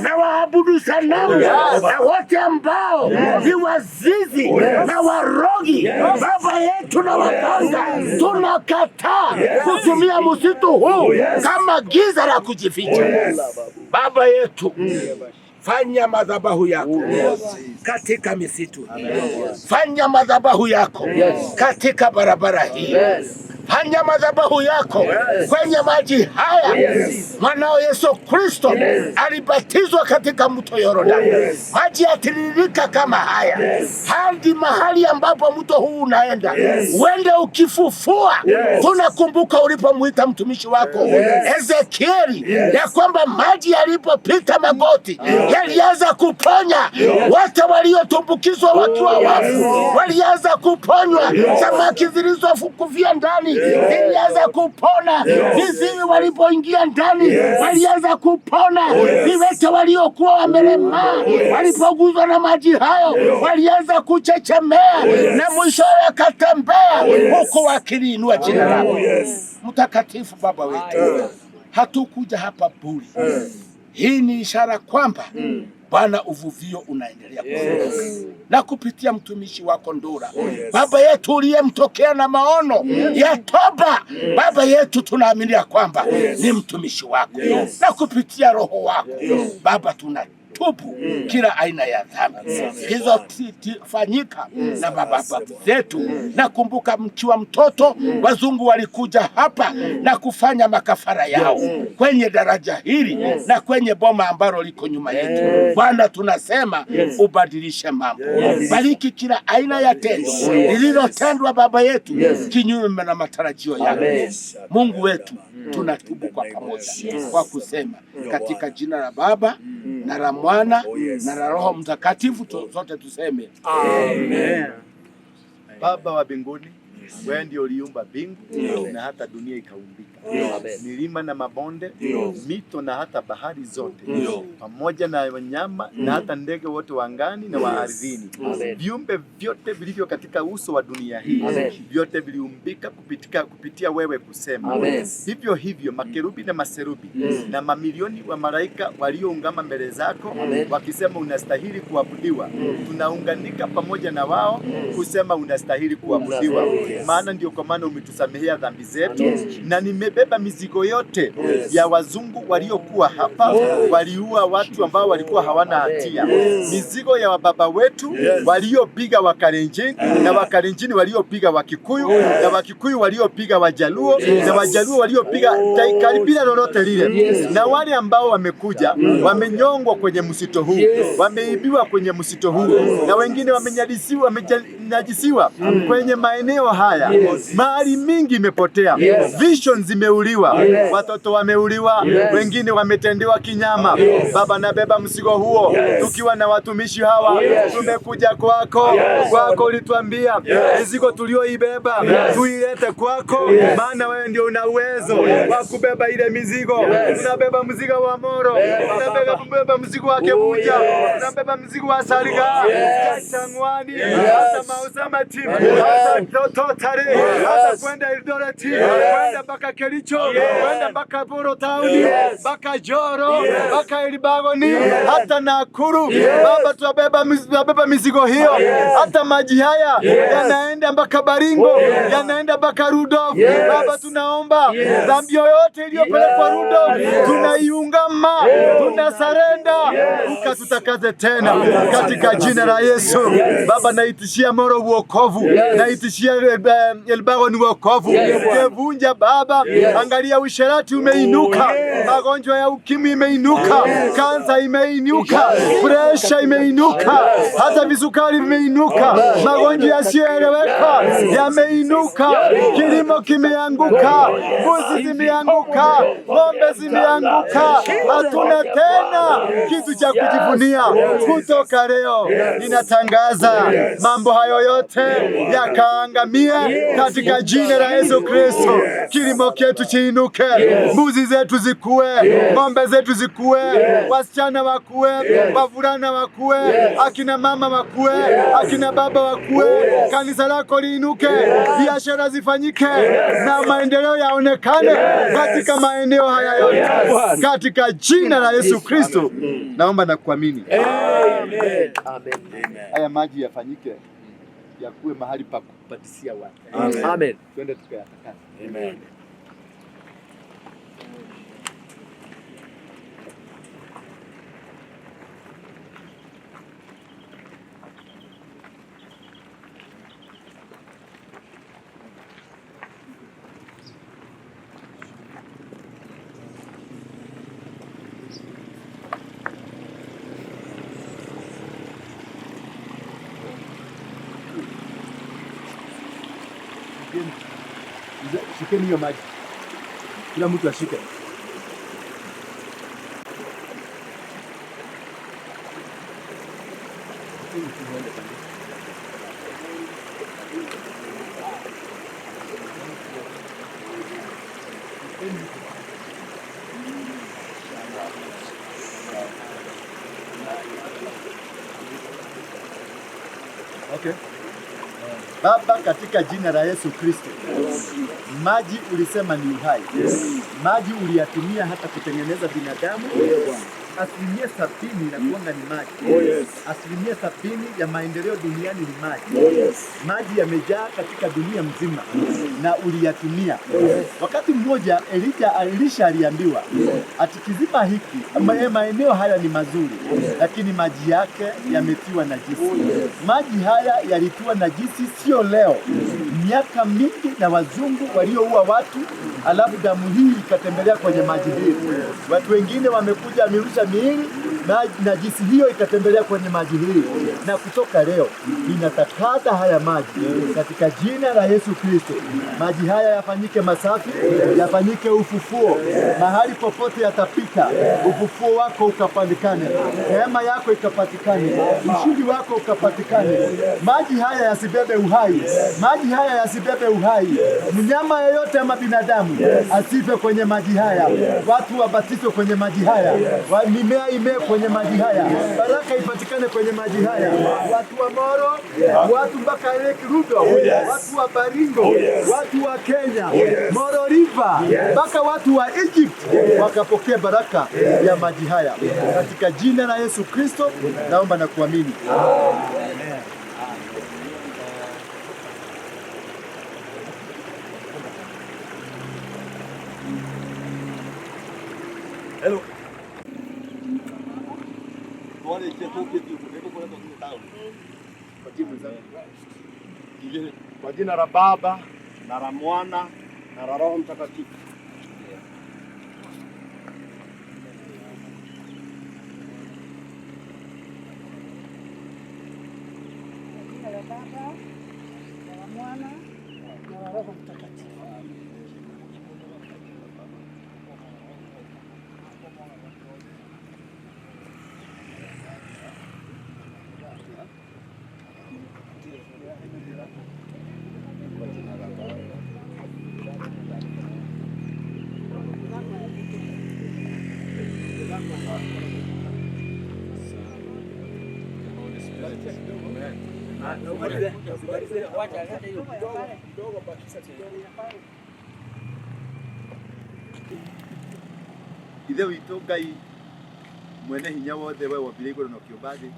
na waabudu sanamu na wote ambao ni wazizi na warogi, baba yetu, na waganga, tunakataa kutumia msitu huu kama giza la kujificha. Baba yetu, fanya madhabahu yako katika misitu hii, fanya madhabahu yako katika barabara hii, fanya madhabahu yako kwenye maji haya. Mwanao Yesu Kristo alibatizwa katika mto Yordani, maji yatiririka kama haya hadi mahali ambapo mto huu unaenda, uende ukifufua. Tunakumbuka ulipomwita mtumishi wako Ezekieli ya kwamba maji yalipopita magoti yalianza kuponya wote waliotumbukizwa wakiwa wafu, walianza kuponywa. Samaki zilizofukufia ndani zilianza kupona. Viziwi walipoingia ndani walianza kupona. Viwete waliokuwa wamelemaa walipoguzwa na maji hayo walianza kuchechemea na mwisho wakatembea huku wakiliinua jina lako mtakatifu. Baba wetu, hatukuja hapa bure. Hii ni ishara kwamba Bwana, uvuvio unaendelea kufunguka na kupitia mtumishi wako Ndura, baba yetu uliyemtokea na maono ya toba, baba yetu, tunaamini ya kwamba ni mtumishi wako na kupitia roho wako, Baba, tunatubu kila aina ya dhambi zilizofanyika na baba zetu. Nakumbuka mkiwa mtoto, wazungu walikuja hapa na kufanya makafara yao kwenye daraja hili na kwenye boma ambalo liko nyuma yetu. Bwana, tunasema ubadilishe mambo, bariki kila aina ya tendo lililotendwa, baba yetu, kinyume na matarajio yako. Mungu wetu, tunatubu kwa pamoja kwa kusema katika jina la Baba na la Mwana na la Roho Mtakatifu, zote tuseme Amen. Baba wa mbinguni, wewe ndio uliumba mbingu na hata dunia ikaumbika, milima na mabonde, mito na hata bahari zote, pamoja na wanyama na hata ndege wote wa angani na wa ardhini. Viumbe vyote vilivyo katika uso wa dunia hii, vyote viliumbika kupitia wewe kusema. Hivyo hivyo makerubi na maserubi na mamilioni wa malaika walioungama mbele zako wakisema unastahili kuabudiwa, tunaunganika pamoja na wao kusema unastahili kuabudiwa, maana ndio kwa maana umetusamehea dhambi zetu, na nimebeba mizigo yote ya wazungu waliokuwa hapa, waliua watu ambao walikuwa hawana hatia, mizigo ya wababa wetu waliopiga Wakalenjin na Wakalenjin waliopiga Wakikuyu na Wakikuyu waliopiga Wajaluo na Wajaluo waliopiga karibia lolote lile, na wale ambao wamekuja wamenyongwa kwenye msito huu, wameibiwa kwenye msito huu, na wengine wamenajisiwa kwenye maeneo haya. mbaya. Mali mingi imepotea, vision zimeuliwa, watoto wameuliwa, wengine wametendewa kinyama. Baba, nabeba mzigo huo tukiwa na watumishi hawa, tumekuja kwako. Kwako ulituambia mizigo tulioibeba tuilete kwako, maana wewe ndio una uwezo wa kubeba ile mizigo. Tunabeba mzigo wa Moro, tunabeba mzigo wa Kebuja, tunabeba mzigo wa Salga, Changwani, hata Mausamati, hata Totare, hata kwenda Eldoret, kwenda mpaka Kericho, kwenda mpaka Boro Town, mpaka Joro, mpaka Elibagoni, hata Nakuru. Baba, tunabeba mizigo hiyo. Hata maji haya yanaenda mpaka Baringo, yanaenda mpaka Rudolf. Baba, tunaomba dhambi yoyote iliyopelekwa Rudolf tunaiungama, tunasarenda, ukatutakaze tena katika jina la Yesu. Baba, naitishia Moro uokovu, naitishia Elbagon uokovu. Kevunja Baba, angalia usherati umeinuka, magonjwa ya ukimwi imeinuka, kansa imeinuka, presha imeinuka, hata visukari vimeinuka, magonjwa yasiyoeleweka yameinuka, kilimo kimeanguka, mbuzi zimeanguka, ng'ombe zimeanguka. Hatuna tena kitu cha kujivunia. Kutoka leo ninatangaza mambo hayo yote yakaangamie katika jina la Yesu Kristo. Kilimo chetu chiinuke, mbuzi zetu zikue, ng'ombe zetu zikue, wasichana wakue, wavulana wakue, akina mama wakue, akina baba wakue, kanisa lako liinuke, biashara zifanyike na maendeleo yaonekane katika maeneo haya yote, katika jina la Yesu Kristo naomba na kuamini. Haya maji yafanyike, yakuwe mahali pa kupatisia watu. Amen. Twende tukayatakase. Amen. Shikeni hiyo maji, kila mtu ashike. Okay. Baba, katika jina la Yesu Kristo, maji ulisema ni uhai. Maji uliyatumia hata kutengeneza binadamu. 70% inakuanga ni maji. 70% ya maendeleo duniani ni maji. Maji yamejaa katika dunia mzima na uliyatumia. Wakati mmoja Elisha aliambiwa ati kizima hiki, maeneo haya ni mazuri, lakini maji yake yametiwa najisi. Maji haya yalitiwa najisi sio leo, miaka mingi na wazungu walioua watu, alafu damu hii ikatembelea kwenye maji hii. Watu wengine wamekuja amerusha miili na najisi hiyo ikatembelea kwenye maji hii. Na kutoka leo ninatakasa haya maji katika jina la Yesu Kristo. Maji haya yafanyike masafi, yafanyike ufufuo. Mahali popote yatapita, ufufuo wako ukapatikane, neema yako ikapatikane, ushindi wako ukapatikane. Maji haya yasibebe uhai, maji haya yasibebe uhai. Mnyama yeyote ama binadamu asife kwenye maji haya, watu wabatizwe kwenye maji haya, mimea imee kwenye maji haya, baraka ipatikane kwenye maji haya. Watu wa Moro, watu mpaka Lake Rudolf, watu wa Baringo, watu wa Kenya, Moro River, mpaka watu wa Egypt wakapokea baraka ya maji haya. Katika jina la Yesu Kristo naomba na kuamini. Hello. Kwa jina la Baba na la Mwana na la Roho Mtakatifu. Kwa jina la Baba na la Mwana Ithe witũ Ngai mwene hinya wothe we wombire igũrũ na ũkĩũmba thĩ,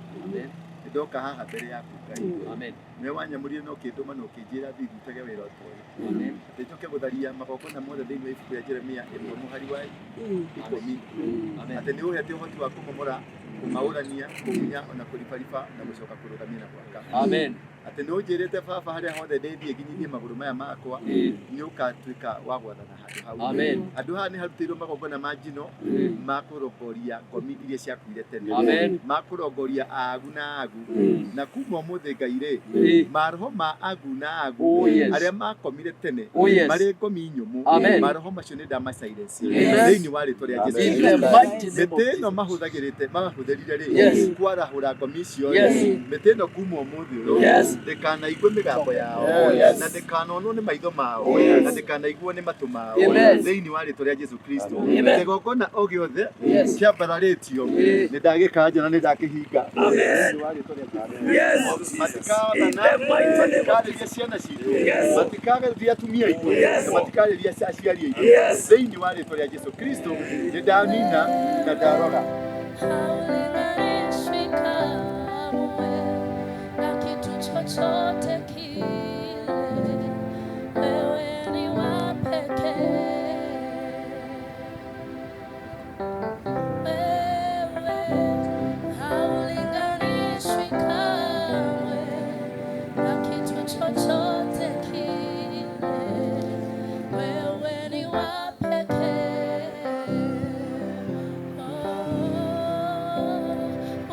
nĩndoka haha mbere yaku Ngai, nĩwe wanyamũrire na ũkĩndũma na ũkĩnjĩra thiĩ ndutage wĩra ta ũyũ, atĩ njũke gũtharia magongona mothe thĩinĩ wa ibuku rĩa Jeremia 1 mũhari wa 10, atĩ nĩ ũhete ũhoti wa kũmomora, kũng'aũrania, kũmunya ona kũribariba na gũcoka kũrũgamia na gwaka. Atĩ nĩ ũnjĩrĩte baba harĩa hothe ndĩthiĩ nginyithie magũrũ maya makwa, nĩ ũkatuĩka wa gwathana handũ hau. Handũ haha nĩ harutĩirwo magongona ma njino ma kũrongoria ngomi iria ciakuire tene, ma kũrongoria aagu na agu, na kuma ũmũthĩ Ngai rĩ, maroho ma agu na agu arĩa makomire tene marĩ ngomi nyũmũ, maroho macio nĩ ndamacaireci thĩinĩ wa rĩtwa rĩa Jesũ. Mĩtĩ ĩno mahũthĩrire rĩ kwarahũra ngomi icio rĩ, mĩtĩ ĩno kuma ũmũthĩ ũyũ ndĩkanaigue mĩgambo yao, na ndĩkanonwo nĩ maitho mao, na ndĩkanaiguo nĩ matũ mao, thĩinĩ wa rĩtwa rĩa Jesũ Kristo. Kĩgongona o gĩothe kĩambararĩtio nĩ ndagĩkanja na nĩ ndakĩhinga thĩinĩ wa rĩtwa rĩa Jesũ. Matikathana, matikarĩria ciana citũ, matikarĩria atumia aitũ, na matikarĩria aciari aitũ, thĩinĩ wa rĩtwa rĩa Jesũ Kristo. Nĩ ndanina na ndarora. Haulinganishwi kamwe na kitu chochote kile, wewe ni wa pekee. Wewe haulinganishwi kamwe na kitu chochote kile, wewe ni wa pekee. Oh,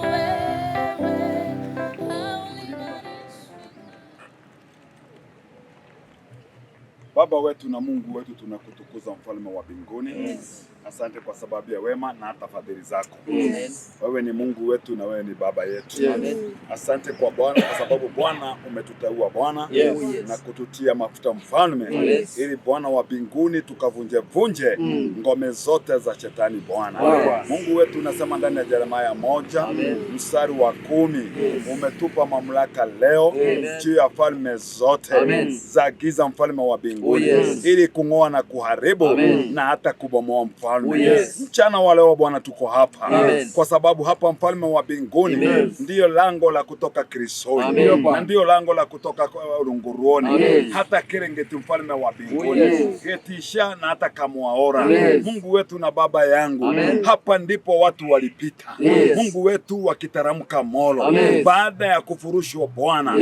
wewe haulinganishwi. Baba wetu na Mungu wetu, tunakutukuza mfalme wa mbinguni. Asante kwa sababu ya wema na hata fadhili zako. Wewe ni Mungu wetu na wewe ni baba yetu. Asante kwa Bwana kwa sababu Bwana umetuteua Bwana na kututia mafuta mfalme, ili Bwana wa mbinguni tukavunje vunje ngome zote za shetani Bwana. Mungu wetu unasema ndani ya Yeremia 1 mstari wa 10, umetupa mamlaka leo juu ya falme zote za giza mfalme wa mbinguni, ili kung'oa na kuharibu na hata kubomoa mfalme. Mchana wa leo Bwana tuko hapa kwa sababu hapa mfalme wa mbinguni ndiyo lango la kutoka Krisoni na ndiyo lango la kutoka Runguruoni hata Serengeti mfalme wa mbinguni, Getisha na hata Kamwaora. Mungu wetu na baba yangu, hapa ndipo watu walipita. Mungu wetu wakitaramka Molo baada ya kufurushwa Bwana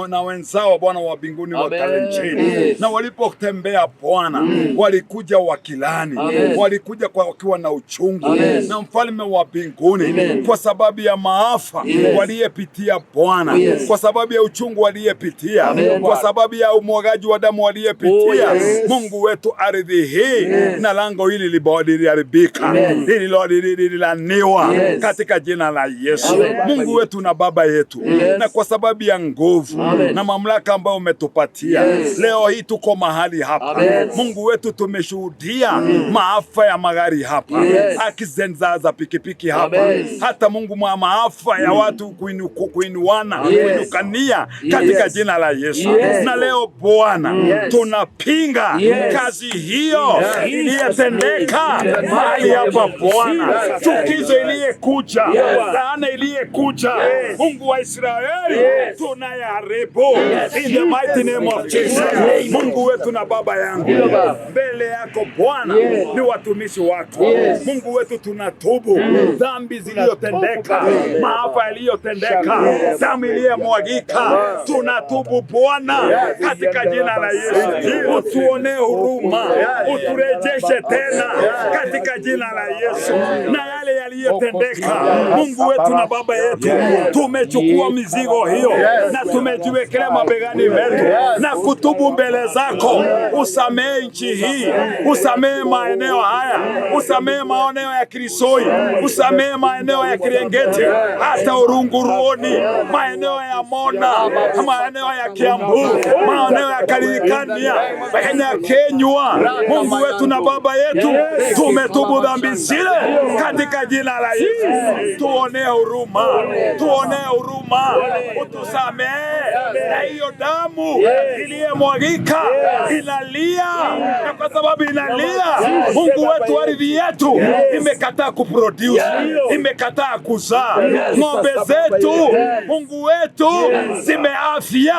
na wenzao Bwana wa mbinguni wa Kalenjin, na walipotembea Bwana walikuja wakilani, walikuja wakiwa na uchungu na mfalme wa mbinguni, kwa sababu ya maafa waliyepitia Bwana, kwa sababu ya uchungu waliyepitia, kwa sababu ya umwagaji wa damu waliyepitia. Mungu wetu, ardhi hii na lango hili liliharibika, lililaniwa katika jina la Yesu. Mungu wetu na baba yetu, na kwa sababu ya nguvu na mamlaka ambayo umetupatia leo hii tuko mahali hapa. Mungu wetu, tumeshuhudia maafa ya magari hapa, accident za pikipiki hapa, hata Mungu mwa maafa ya watu kuinuana, kuinukania katika jina la Yesu. Na leo Bwana tunapinga kazi hiyo iliyotendeka mahali hapa Bwana, chukizo iliyekuja, laana iliyekuja, Mungu wa Israeli tunayaharibu in the mighty name of Jesus. Mungu wetu na baba yangu, mbele yako Bwana ni watumishi wako. Mungu wetu, tunatubu dhambi zilizotendeka, maafa yaliyotendeka, damu iliyomwagika, tunatubu Bwana katika jina la Yesu. Utuonee huruma, uturejeshe tena katika jina la Yesu. Na yale yaliyotendeka, Mungu wetu na baba yetu, tumechukua mizigo hiyo na tumejiwekelea mabegani metu na kutubu mbele zako yako, usamehe nchi hii, usamehe maeneo haya, usamehe maeneo ya Kirisoi, usamehe maeneo ya Kirengeti, hata Urunguruoni, maeneo ya Mona, maeneo ya Kiambu, maeneo ya Karirikania, Kenya, Kenywa. Mungu wetu na Baba yetu, tumetubu dhambi zile katika jina la Yesu. Tuonee huruma, tuonee huruma, utusamehe. Na hiyo damu iliyemwagika inalia, na kwa sababu inalia, Mungu wetu, ardhi yetu imekataa kuproduce, imekataa kuzaa. Ng'ombe zetu, Mungu wetu, zimeafia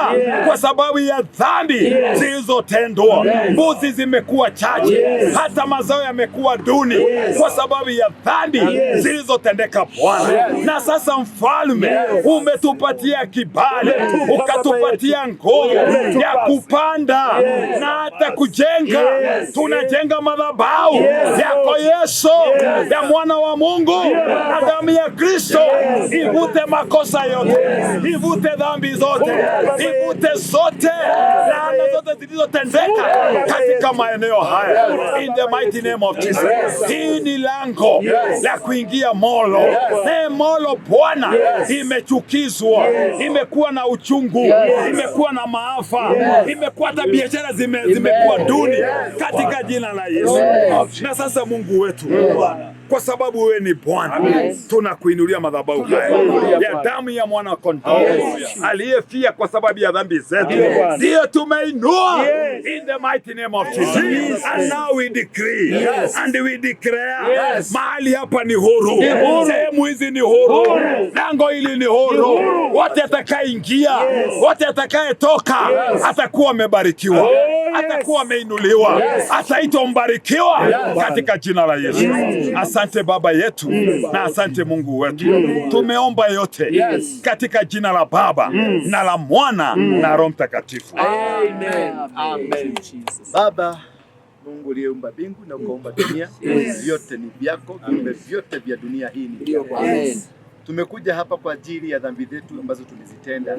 kwa sababu ya dhambi zilizotendwa. Mbuzi zimekuwa chache, hata mazao yamekuwa duni kwa sababu ya dhambi zilizotendeka, Bwana. Na sasa Mfalme, umetupatia kibali, ukatupatia nguvu ya kupanda na hata kujenga. Tunajenga madhabahu yako Yesu, ya mwana wa Mungu, na damu ya Kristo ivute makosa yote, ivute dhambi zote, ivute zote laana zote zilizotendeka katika maeneo haya, in the mighty name of Jesus. Hii ni lango la kuingia Molo. Ne Molo Bwana imechukizwa, imekuwa na uchungu, imekuwa na maafa, imekuwa hata biashara zimekuwa duni katika jina la Yesu. Na sasa Mungu wetu, kwa sababu wewe ni Bwana, tunakuinulia madhabahu haya ya damu ya mwana kondoo aliyefia kwa sababu ya dhambi zetu, ndiyo tumeinua in the mighty name of Jesus. And now we decree and we declare, mahali hapa ni huru, sehemu hizi ni huru, lango hili ni huru. Wote atakayeingia, wote atakayetoka atakuwa amebarikiwa, atakuwa ameinuliwa, ataitwa mbarikiwa katika jina la Yesu. Asante Baba yetu na asante Mungu wetu. Tumeomba yote katika jina la Baba na la Mwana na Roho Mtakatifu. Amen. Amen. Jesus. Baba Mungu uliyeumba mbingu na ukaumba dunia, vyote ni vyako, viumbe vyote vya dunia hii ni vyako. Tumekuja hapa kwa ajili ya dhambi zetu ambazo tulizitenda.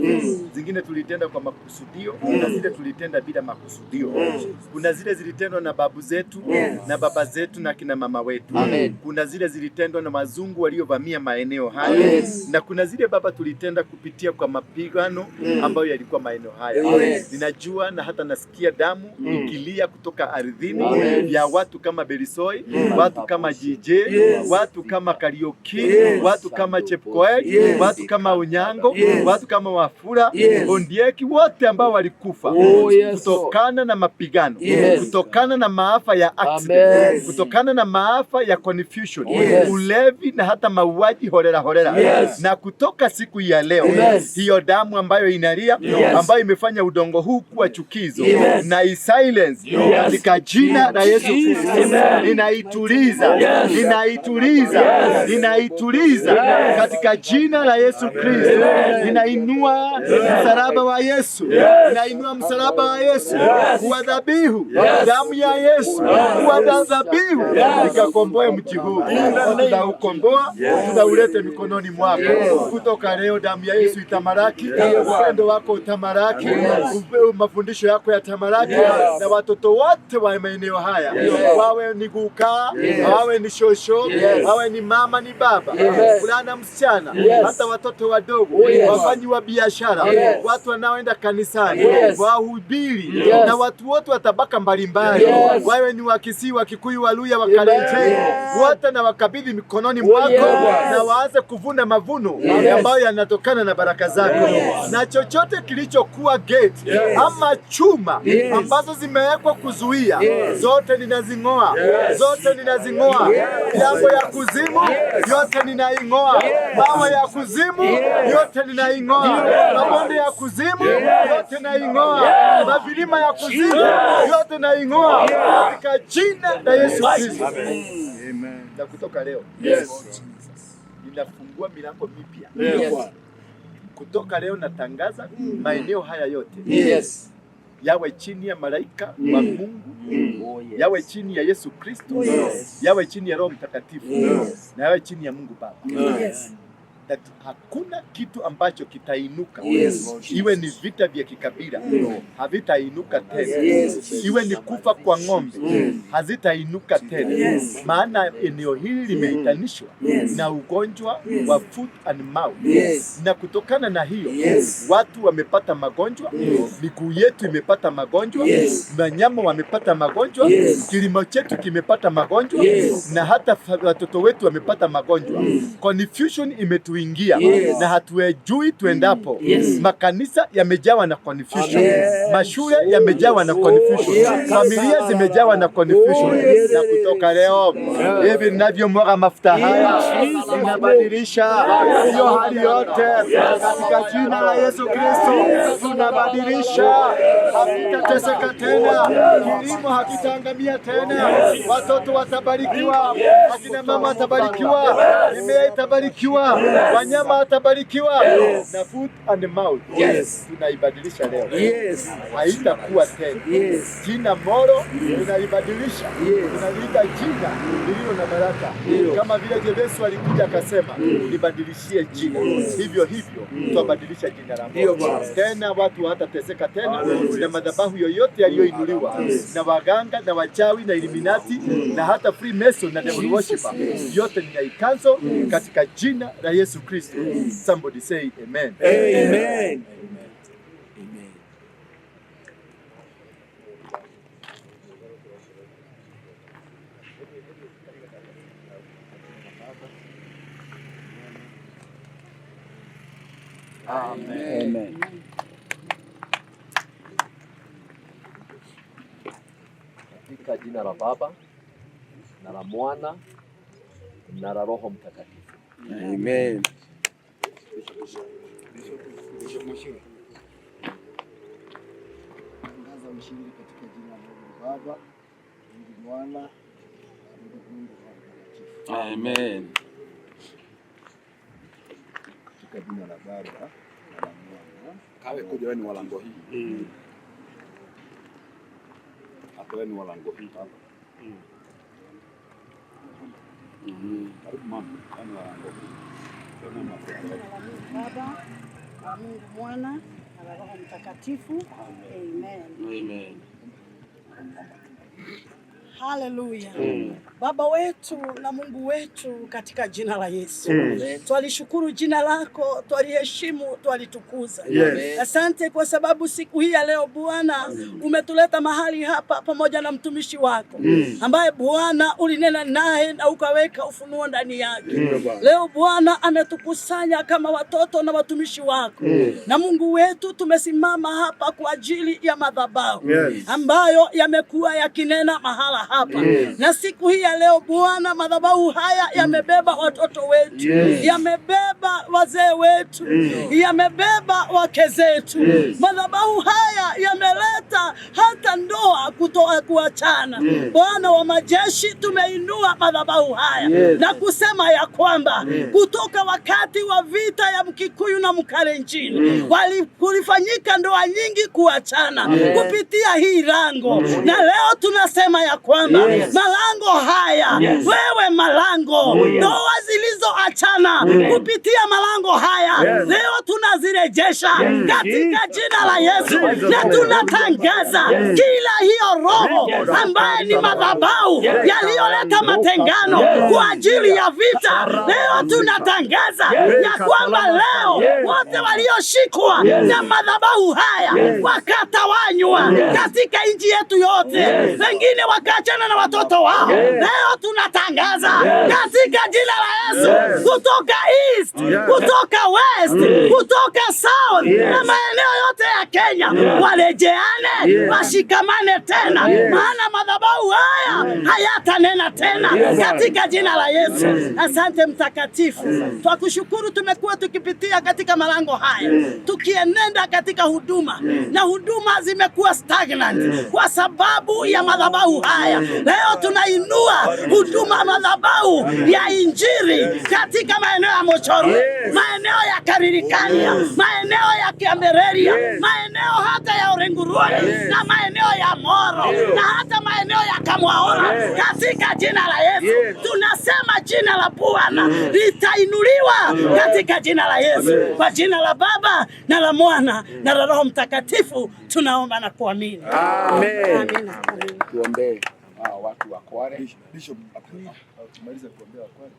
Zingine tulitenda kwa makusudio, kuna zile tulitenda bila makusudio. Kuna zile zilitendwa na babu zetu na baba zetu na kina mama wetu. Kuna zile zilitendwa na wazungu waliovamia maeneo haya na kuna zile Baba tulitenda kupitia kwa mapigano ambayo yalikuwa maeneo haya. Ninajua na hata nasikia damu ikilia kutoka ardhini ya watu kama Belisoi, watu kama JJ, watu kama Kariuki, watu kama Chepkoech, watu kama Onyango, watu kama Wafula, Ondieki, wote ambao walikufa kutokana na mapigano, kutokana na maafa ya accident, kutokana na maafa ya confusion, ulevi na hata mauaji holela holela. Na kutoka siku ya leo, hiyo damu ambayo inalia, ambayo imefanya udongo huu kuwa chukizo, na isilence katika jina la Yesu Kristo. Ninaituliza, ninaituliza, ninaituliza katika jina la Yesu Kristo. Ninainua msalaba wa Yesu, ninainua msalaba wa Yesu kuwa dhabihu, damu ya Yesu kuwa dhabihu, ikakomboe mji huu. Tunaukomboa, tunaulete mikononi mwako. Kutoka leo damu ya Yesu itamalaki, upendo wako utamalaki, mafundisho yako yatamalaki, na watoto wote wa maeneo haya, wawe ni guka, wawe ni shosho, wawe ni mama, ni baba, fulana, msichana, hata watoto wadogo, wafanyi wa biashara, watu wanaoenda kanisani, wahubiri na watu wote wa tabaka mbalimbali, wawe ni Wakisii, Wakikuyu, Waluya, Wakalenjin, wote na wakabidhi mikononi mwako na waanze kuvuna mavuno ambayo yanatokana na baraka zako, na chochote kilichokuwa gate ama chuma ambazo zimewekwa kuzuia, zote ninazing'oa, zote ninazing'oa. Milango ya kuzimu yote ninaing'oa, mawe ya kuzimu yote ninaing'oa, mabonde ya kuzimu yote naing'oa, mavilima ya kuzimu yote naing'oa katika jina la Yesu Kristo. Na kutoka leo ninafungua milango mipya. Kutoka leo natangaza maeneo haya yote yawe chini ya malaika wa Mungu, yawe chini ya Yesu Kristo, yawe chini ya Roho Mtakatifu na yawe chini ya Mungu Baba. That hakuna kitu ambacho kitainuka. Yes. Iwe ni vita vya kikabila, havitainuka tena. Iwe ni kufa kwa ng'ombe, hazitainuka tena. Maana eneo hili limeitanishwa na ugonjwa wa foot and mouth. Na kutokana na hiyo, watu wamepata magonjwa, miguu yetu imepata magonjwa, wanyama wamepata magonjwa, kilimo chetu kimepata magonjwa, na hata watoto wetu wamepata magonjwa. Confusion imetuingia na hatuejui tuendapo. Makanisa yamejawa na confusion, mashule yamejawa na confusion, familia zimejawa na confusion. Na kutoka leo hivi ninavyomwaga mafuta haya, inabadilisha hiyo hali yote katika jina la Yesu Kristo. Tunabadilisha, hakutateseka tena, kilimo hakitaangamia tena, watoto watabarikiwa, akina mama watabarikiwa, mimea itabarikiwa, wanyama watabarikiwa, na foot and mouth tunaibadilisha leo, haitakuwa tena. Jina Moro tunalibadilisha, tunaliita jina lililo na baraka, kama vile Yesu alikuja akasema nibadilishie jina, hivyo hivyo twabadilisha jina la Moro. Tena watu hawatateseka tena na madhabahu yoyote yaliyoinuliwa na waganga na wachawi na Illuminati na hata Freemason na devil worshipper, yote ninaicancel katika jina la Yesu Kristo. Somebody say amen. Amen. Amen. Katika jina la Baba na la Mwana na la Roho Mtakatifu. Amen. Tangaza ushindi katika jina la Mungu Baba, Mungu Mwana na Mungu Roho Mtakatifu. Amen. Katika jina la Baba na la Mwana. Kawe kuja wewe ni walango hii. Hata wewe ni walango hii hapa. Karibu mama, wewe ni walango hii. Tena Katika jina la Mungu Baba, la Mungu Mwana na la Roho Mtakatifu. Amen. Amen. Haleluya. Baba wetu na Mungu wetu, katika jina la Yesu, twalishukuru jina lako, twaliheshimu, twalitukuza. Asante kwa sababu siku hii ya leo Bwana umetuleta mahali hapa pamoja na mtumishi wako ambaye Bwana ulinena naye na ukaweka ufunuo ndani yake. Leo Bwana ametukusanya kama watoto na watumishi wako, na Mungu wetu, tumesimama hapa kwa ajili ya madhabahu ambayo yamekuwa yakinena mahala hapa, na siku hii ya leo Bwana, madhabahu haya yamebeba watoto wetu, yamebeba wazee wetu, yamebeba wake zetu. Madhabahu haya yameleta hata ndoa kutoa kuachana. Bwana wa majeshi, tumeinua madhabahu haya na kusema ya kwamba kutoka wakati wa vita ya Mkikuyu na Mkalenjin, kulifanyika ndoa nyingi kuachana kupitia hii lango, na leo tunasema ya kwamba malango haya, wewe malango, ndoa zilizoachana kupitia malango haya, leo tunazirejesha katika jina la Yesu, na tunatangaza kila hiyo roho ambaye ni madhabahu yaliyoleta matengano kwa ajili ya vita, leo tunatangaza ya kwamba leo wote walioshikwa na madhabahu haya wakatawanywa katika nchi yetu yote, wengine wakaachana na watoto wao. Leo tunatangaza katika jina la Yesu, kutoka east, kutoka west, kutoka south na maeneo yote ya Kenya, warejeane, washikamane tena, maana madhabahu haya hayatanena tena katika jina la Yesu. Asante Mtakatifu, twakushukuru. Tumekuwa tukipitia katika malango haya tukienenda katika huduma, na huduma zimekuwa stagnant kwa sababu ya madhabahu haya. Leo tunainua huduma madhabahu ya Injili. Katika maeneo ya Mochoro, maeneo ya Karirikania, maeneo ya Kiambereria, maeneo hata ya Orenguruani na maeneo ya Moro na hata maeneo ya Kamwaora, katika jina la Yesu tunasema jina la Bwana litainuliwa katika jina la Yesu. Kwa jina la Baba na la Mwana na la Roho Mtakatifu tunaomba na kuamini. Amen. Amina. Tuombee hawa watu wa Kware. Bishop, ukimaliza kuombea Kware,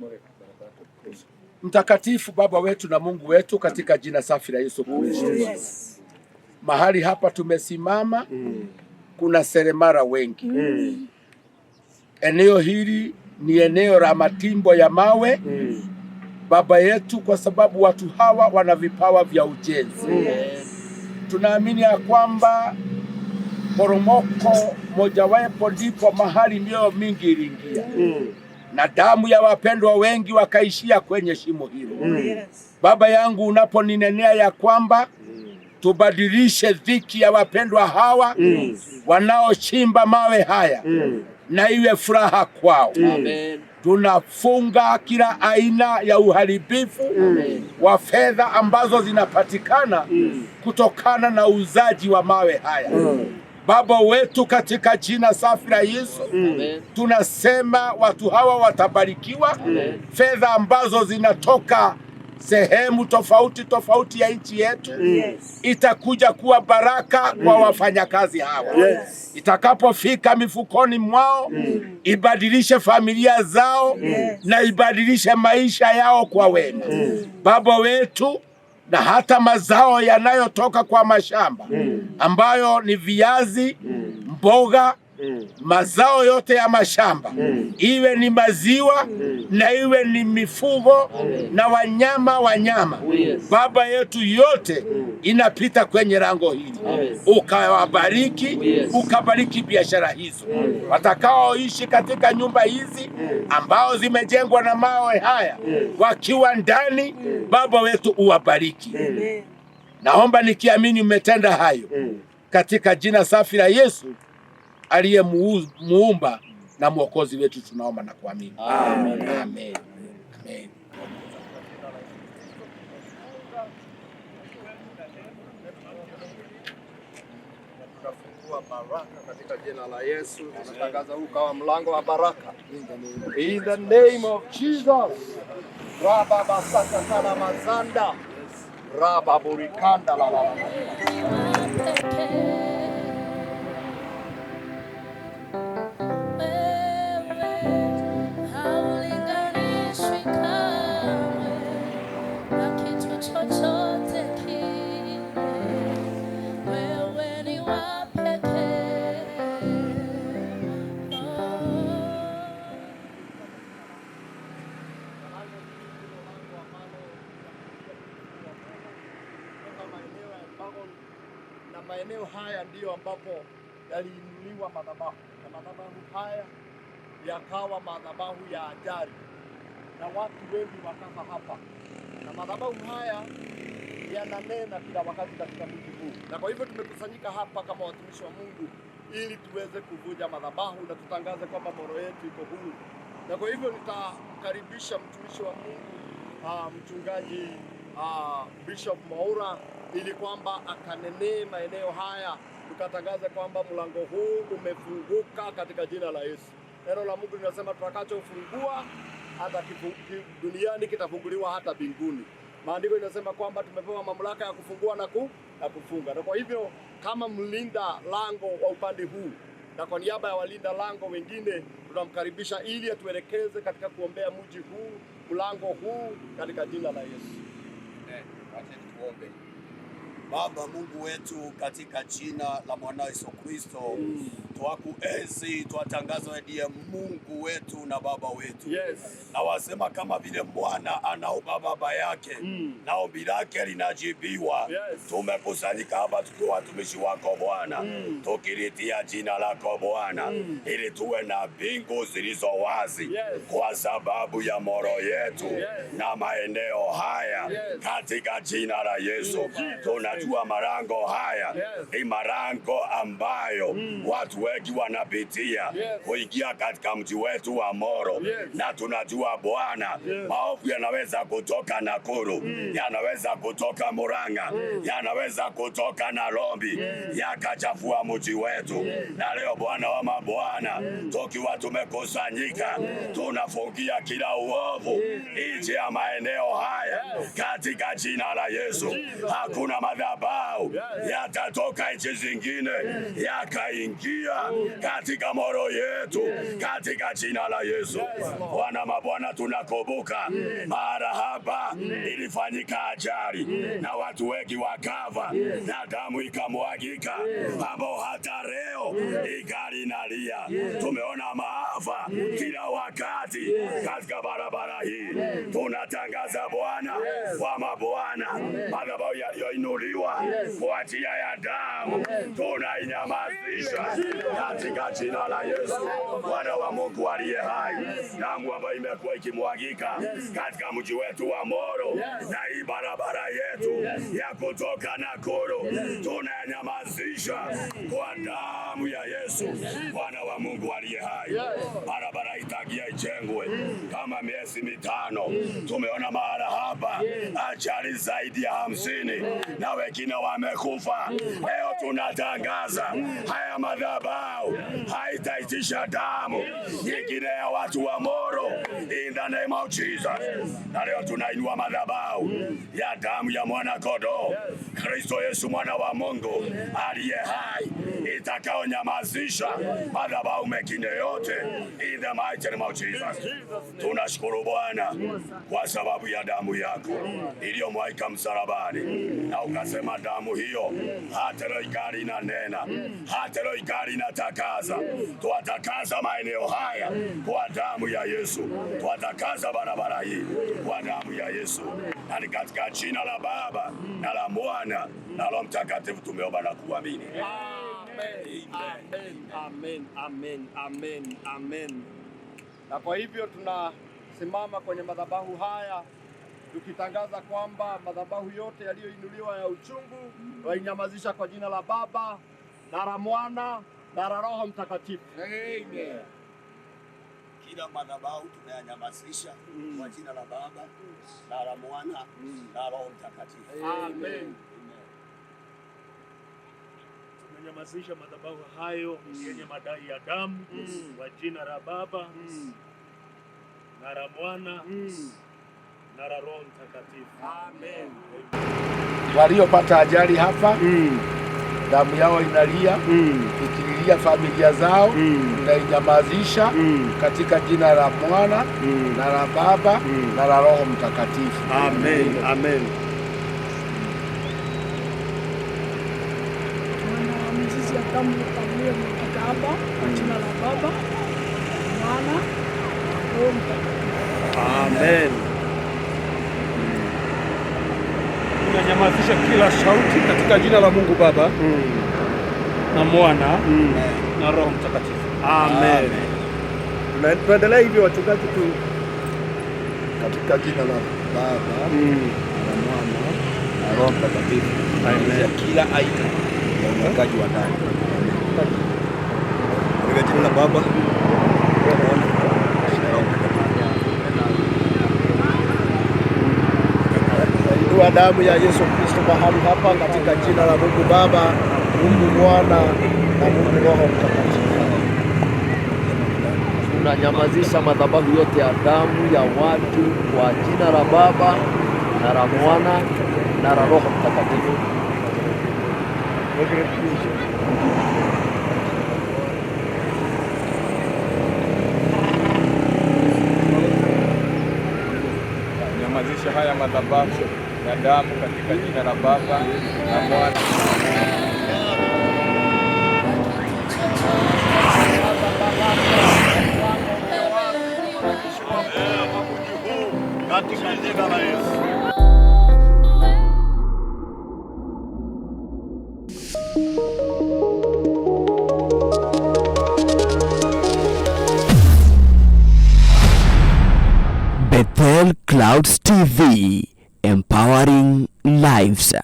mwage baraka yako. Mtakatifu Baba wetu na Mungu wetu, katika jina safi la Yesu Kristo, mahali hapa tumesimama, kuna seremara wengi. Eneo hili ni eneo la matimbo ya mawe, Baba yetu, kwa sababu watu hawa wana vipawa vya ujenzi. Tunaamini ya kwamba poromoko mojawapo ndipo mahali mioyo mingi iliingia na damu ya wapendwa wengi wakaishia kwenye shimo hilo. Baba yangu, unaponinenea ya kwamba tubadilishe dhiki ya wapendwa hawa wanaochimba mawe haya na iwe furaha kwao. Tunafunga kila aina ya uharibifu wa fedha ambazo zinapatikana kutokana na uuzaji wa mawe haya. Baba wetu, katika jina safi la Yesu, tunasema watu hawa watabarikiwa. Fedha ambazo zinatoka sehemu tofauti tofauti ya nchi yetu itakuja kuwa baraka kwa wafanyakazi hawa. Itakapofika mifukoni mwao, ibadilishe familia zao na ibadilishe maisha yao kwa wema. Baba wetu, na hata mazao yanayotoka kwa mashamba ambayo ni viazi, mboga, mazao yote ya mashamba, iwe ni maziwa na iwe ni mifugo na wanyama, Baba yetu, yote inapita kwenye lango hili. Ukawabariki, ukabariki biashara hizo, watakaoishi katika nyumba hizi ambao zimejengwa na mawe haya wakiwa ndani, Baba wetu uwabariki. Naomba nikiamini umetenda hayo katika jina safi la Yesu aliye muumba na mwokozi wetu, tunaomba na kuamini. Amen. Amen. Amen. Tunafungua baraka katika jina la Yesu. Tunatangaza huu kama mlango wa baraka. In the name of Jesus. Raba basaka kana mazanda. Raba burikanda la la la. Haulinganishwi kamwe na kitu chochote kile. Wewe ni wa pekee. Kutoka maeneo ya Bagon na maeneo haya ndiyo ambapo yaliinuliwa madhabahu, na madhabahu haya yakawa madhabahu ya ajali, na watu wengi wakafa hapa, na madhabahu haya yananena kila wakati katika mji huu, na kwa hivyo tumekusanyika hapa kama watumishi wa Mungu ili tuweze kuvunja madhabahu na tutangaze kwamba moro yetu iko huru. Na kwa hivyo nitamkaribisha mtumishi wa Mungu mchungaji Bishop Mwaura ili kwamba akanenee maeneo haya, tukatangaze kwamba mlango huu umefunguka katika jina la Yesu. Neno la Mungu linasema tutakachofungua hata duniani kitafunguliwa hata mbinguni. Maandiko inasema kwamba tumepewa mamlaka ya kufungua na kufunga. Na kwa hivyo kama mlinda lango wa upande huu na kwa niaba ya walinda lango wengine tunamkaribisha ili atuelekeze katika kuombea mji huu, mlango huu katika jina la Yesu. Wacha tuombe. Baba Mungu wetu, katika jina la mwanao Yesu Kristo, twakuenzi, twatangaza wewe ndiye Mungu wetu na Baba wetu. Na wasema kama vile mwana anaomba baba yake na ombi lake linajibiwa. Tumekusanyika hapa tukiwa watumishi wako Bwana, tukilitia jina lako Bwana, ili tuwe na mbingu zilizo wazi kwa sababu ya moro yetu na maeneo haya, katika jina la Yesu. Tunajua marango haya ni marango ambayo watu wengi wanapitia kuingia katika mji wetu wa Moro, na tunajua Bwana, maovu yanaweza kutoka Nakuru, yanaweza kutoka Murang'a, yanaweza kutoka Nairobi, yakachafua mji wetu. Na leo Bwana wa mabwana, tukiwa tumekusanyika, tunafungia kila uovu nje ya maeneo haya katika jina la Yesu. Hakuna madhabahu yatatoka nchi zingine yakaingia katika Moro yetu katika jina la Yesu. Bwana mabwana, tunakumbuka mara hapa ilifanyika ajali na watu wengi wakafa na damu ikamwagika, ambao hata leo igali inalia. Tumeona maafa kila wakati katika barabara hii. Tunatangaza Bwana wa mabwana, madhabahu yaliyoinuliwa kwa njia ya damu tunainyamazisha katika jina la Yesu, Bwana wa Mungu aliye hai. Damu ambayo imekuwa ikimwagika katika mji wetu wa Moro na hii barabara yetu ya kutoka Nakuru, tunanyamazisha kwa damu ya Yesu, Bwana wa Mungu aliye hai. Barabara itagia ijengwe kama miezi 5. Tumeona mahala hapa ajali zaidi ya 50 na wengine wamekufa. Leo tunatangaza haya madhabahu haitaitisha damu nyingine ya watu wa Moro, in the name of Jesus. Na leo tunainua madhabahu ya damu ya mwana kondoo Kristo Yesu, mwana wa Mungu aliye hai, itakaonyamazisha madhabahu mengine yote, in the mighty name of Jesus. Tunashukuru Bwana kwa sababu ya damu yako iliyomwagika msalabani, na ukasema damu hiyo hata leo igali inanena, hata leo igali inatakaza. Twatakaza maeneo haya kwa damu ya Yesu, twatakaza barabara hii kwa damu ya Yesu, na ni katika jina la Baba na la Mwana na Roho Mtakatifu tumeomba na kuamini. Amen. Amen. Amen. Amen. Amen. Amen. Na kwa hivyo tunasimama kwenye madhabahu haya tukitangaza kwamba madhabahu yote yaliyoinuliwa ya uchungu wainyamazisha kwa jina la Baba na la Mwana na la Roho Mtakatifu. Amen. Kila madhabahu tunayanyamazisha kwa jina la Baba na la Mwana na Roho Mtakatifu. Amen. Tunanyamazisha madhabahu hayo yenye madai ya damu kwa jina la Baba na la Mwana na la Roho Mtakatifu. Amen. Waliopata ajali hapa damu yao inalia, ikililia familia zao, tunainyamazisha katika jina la Mwana na la Baba na la Roho Mtakatifu. Amen. Amen. Mizizi ya damu iliyomwagika hapa kwa jina la Baba, Mwana na Roho Mtakatifu. Amen. Tunanyamazisha kila sauti katika jina la Mungu Baba na Mwana na Roho Mtakatifu. Amen. Tunaendelea hivyo wachungaji tu katika jina la Baba na Mwana na Roho Mtakatifu. Amen. Kila aina ya umwagaji wa damu. Katika jina la Baba, Mwana na Roho Mtakatifu. Nainua damu ya Yesu Kristo mahali hapa katika jina la Mungu Baba, Mungu Mwana na Mungu Roho Mtakatifu. Tunanyamazisha madhabahu yote ya damu ya watu kwa jina la Baba na la Mwana na la Roho Mtakatifu. Nyamazisha haya madhabahu ya damu katika jina la Baba na Mwana. Katika jina la Yesu. Bethel Clouds TV, empowering lives.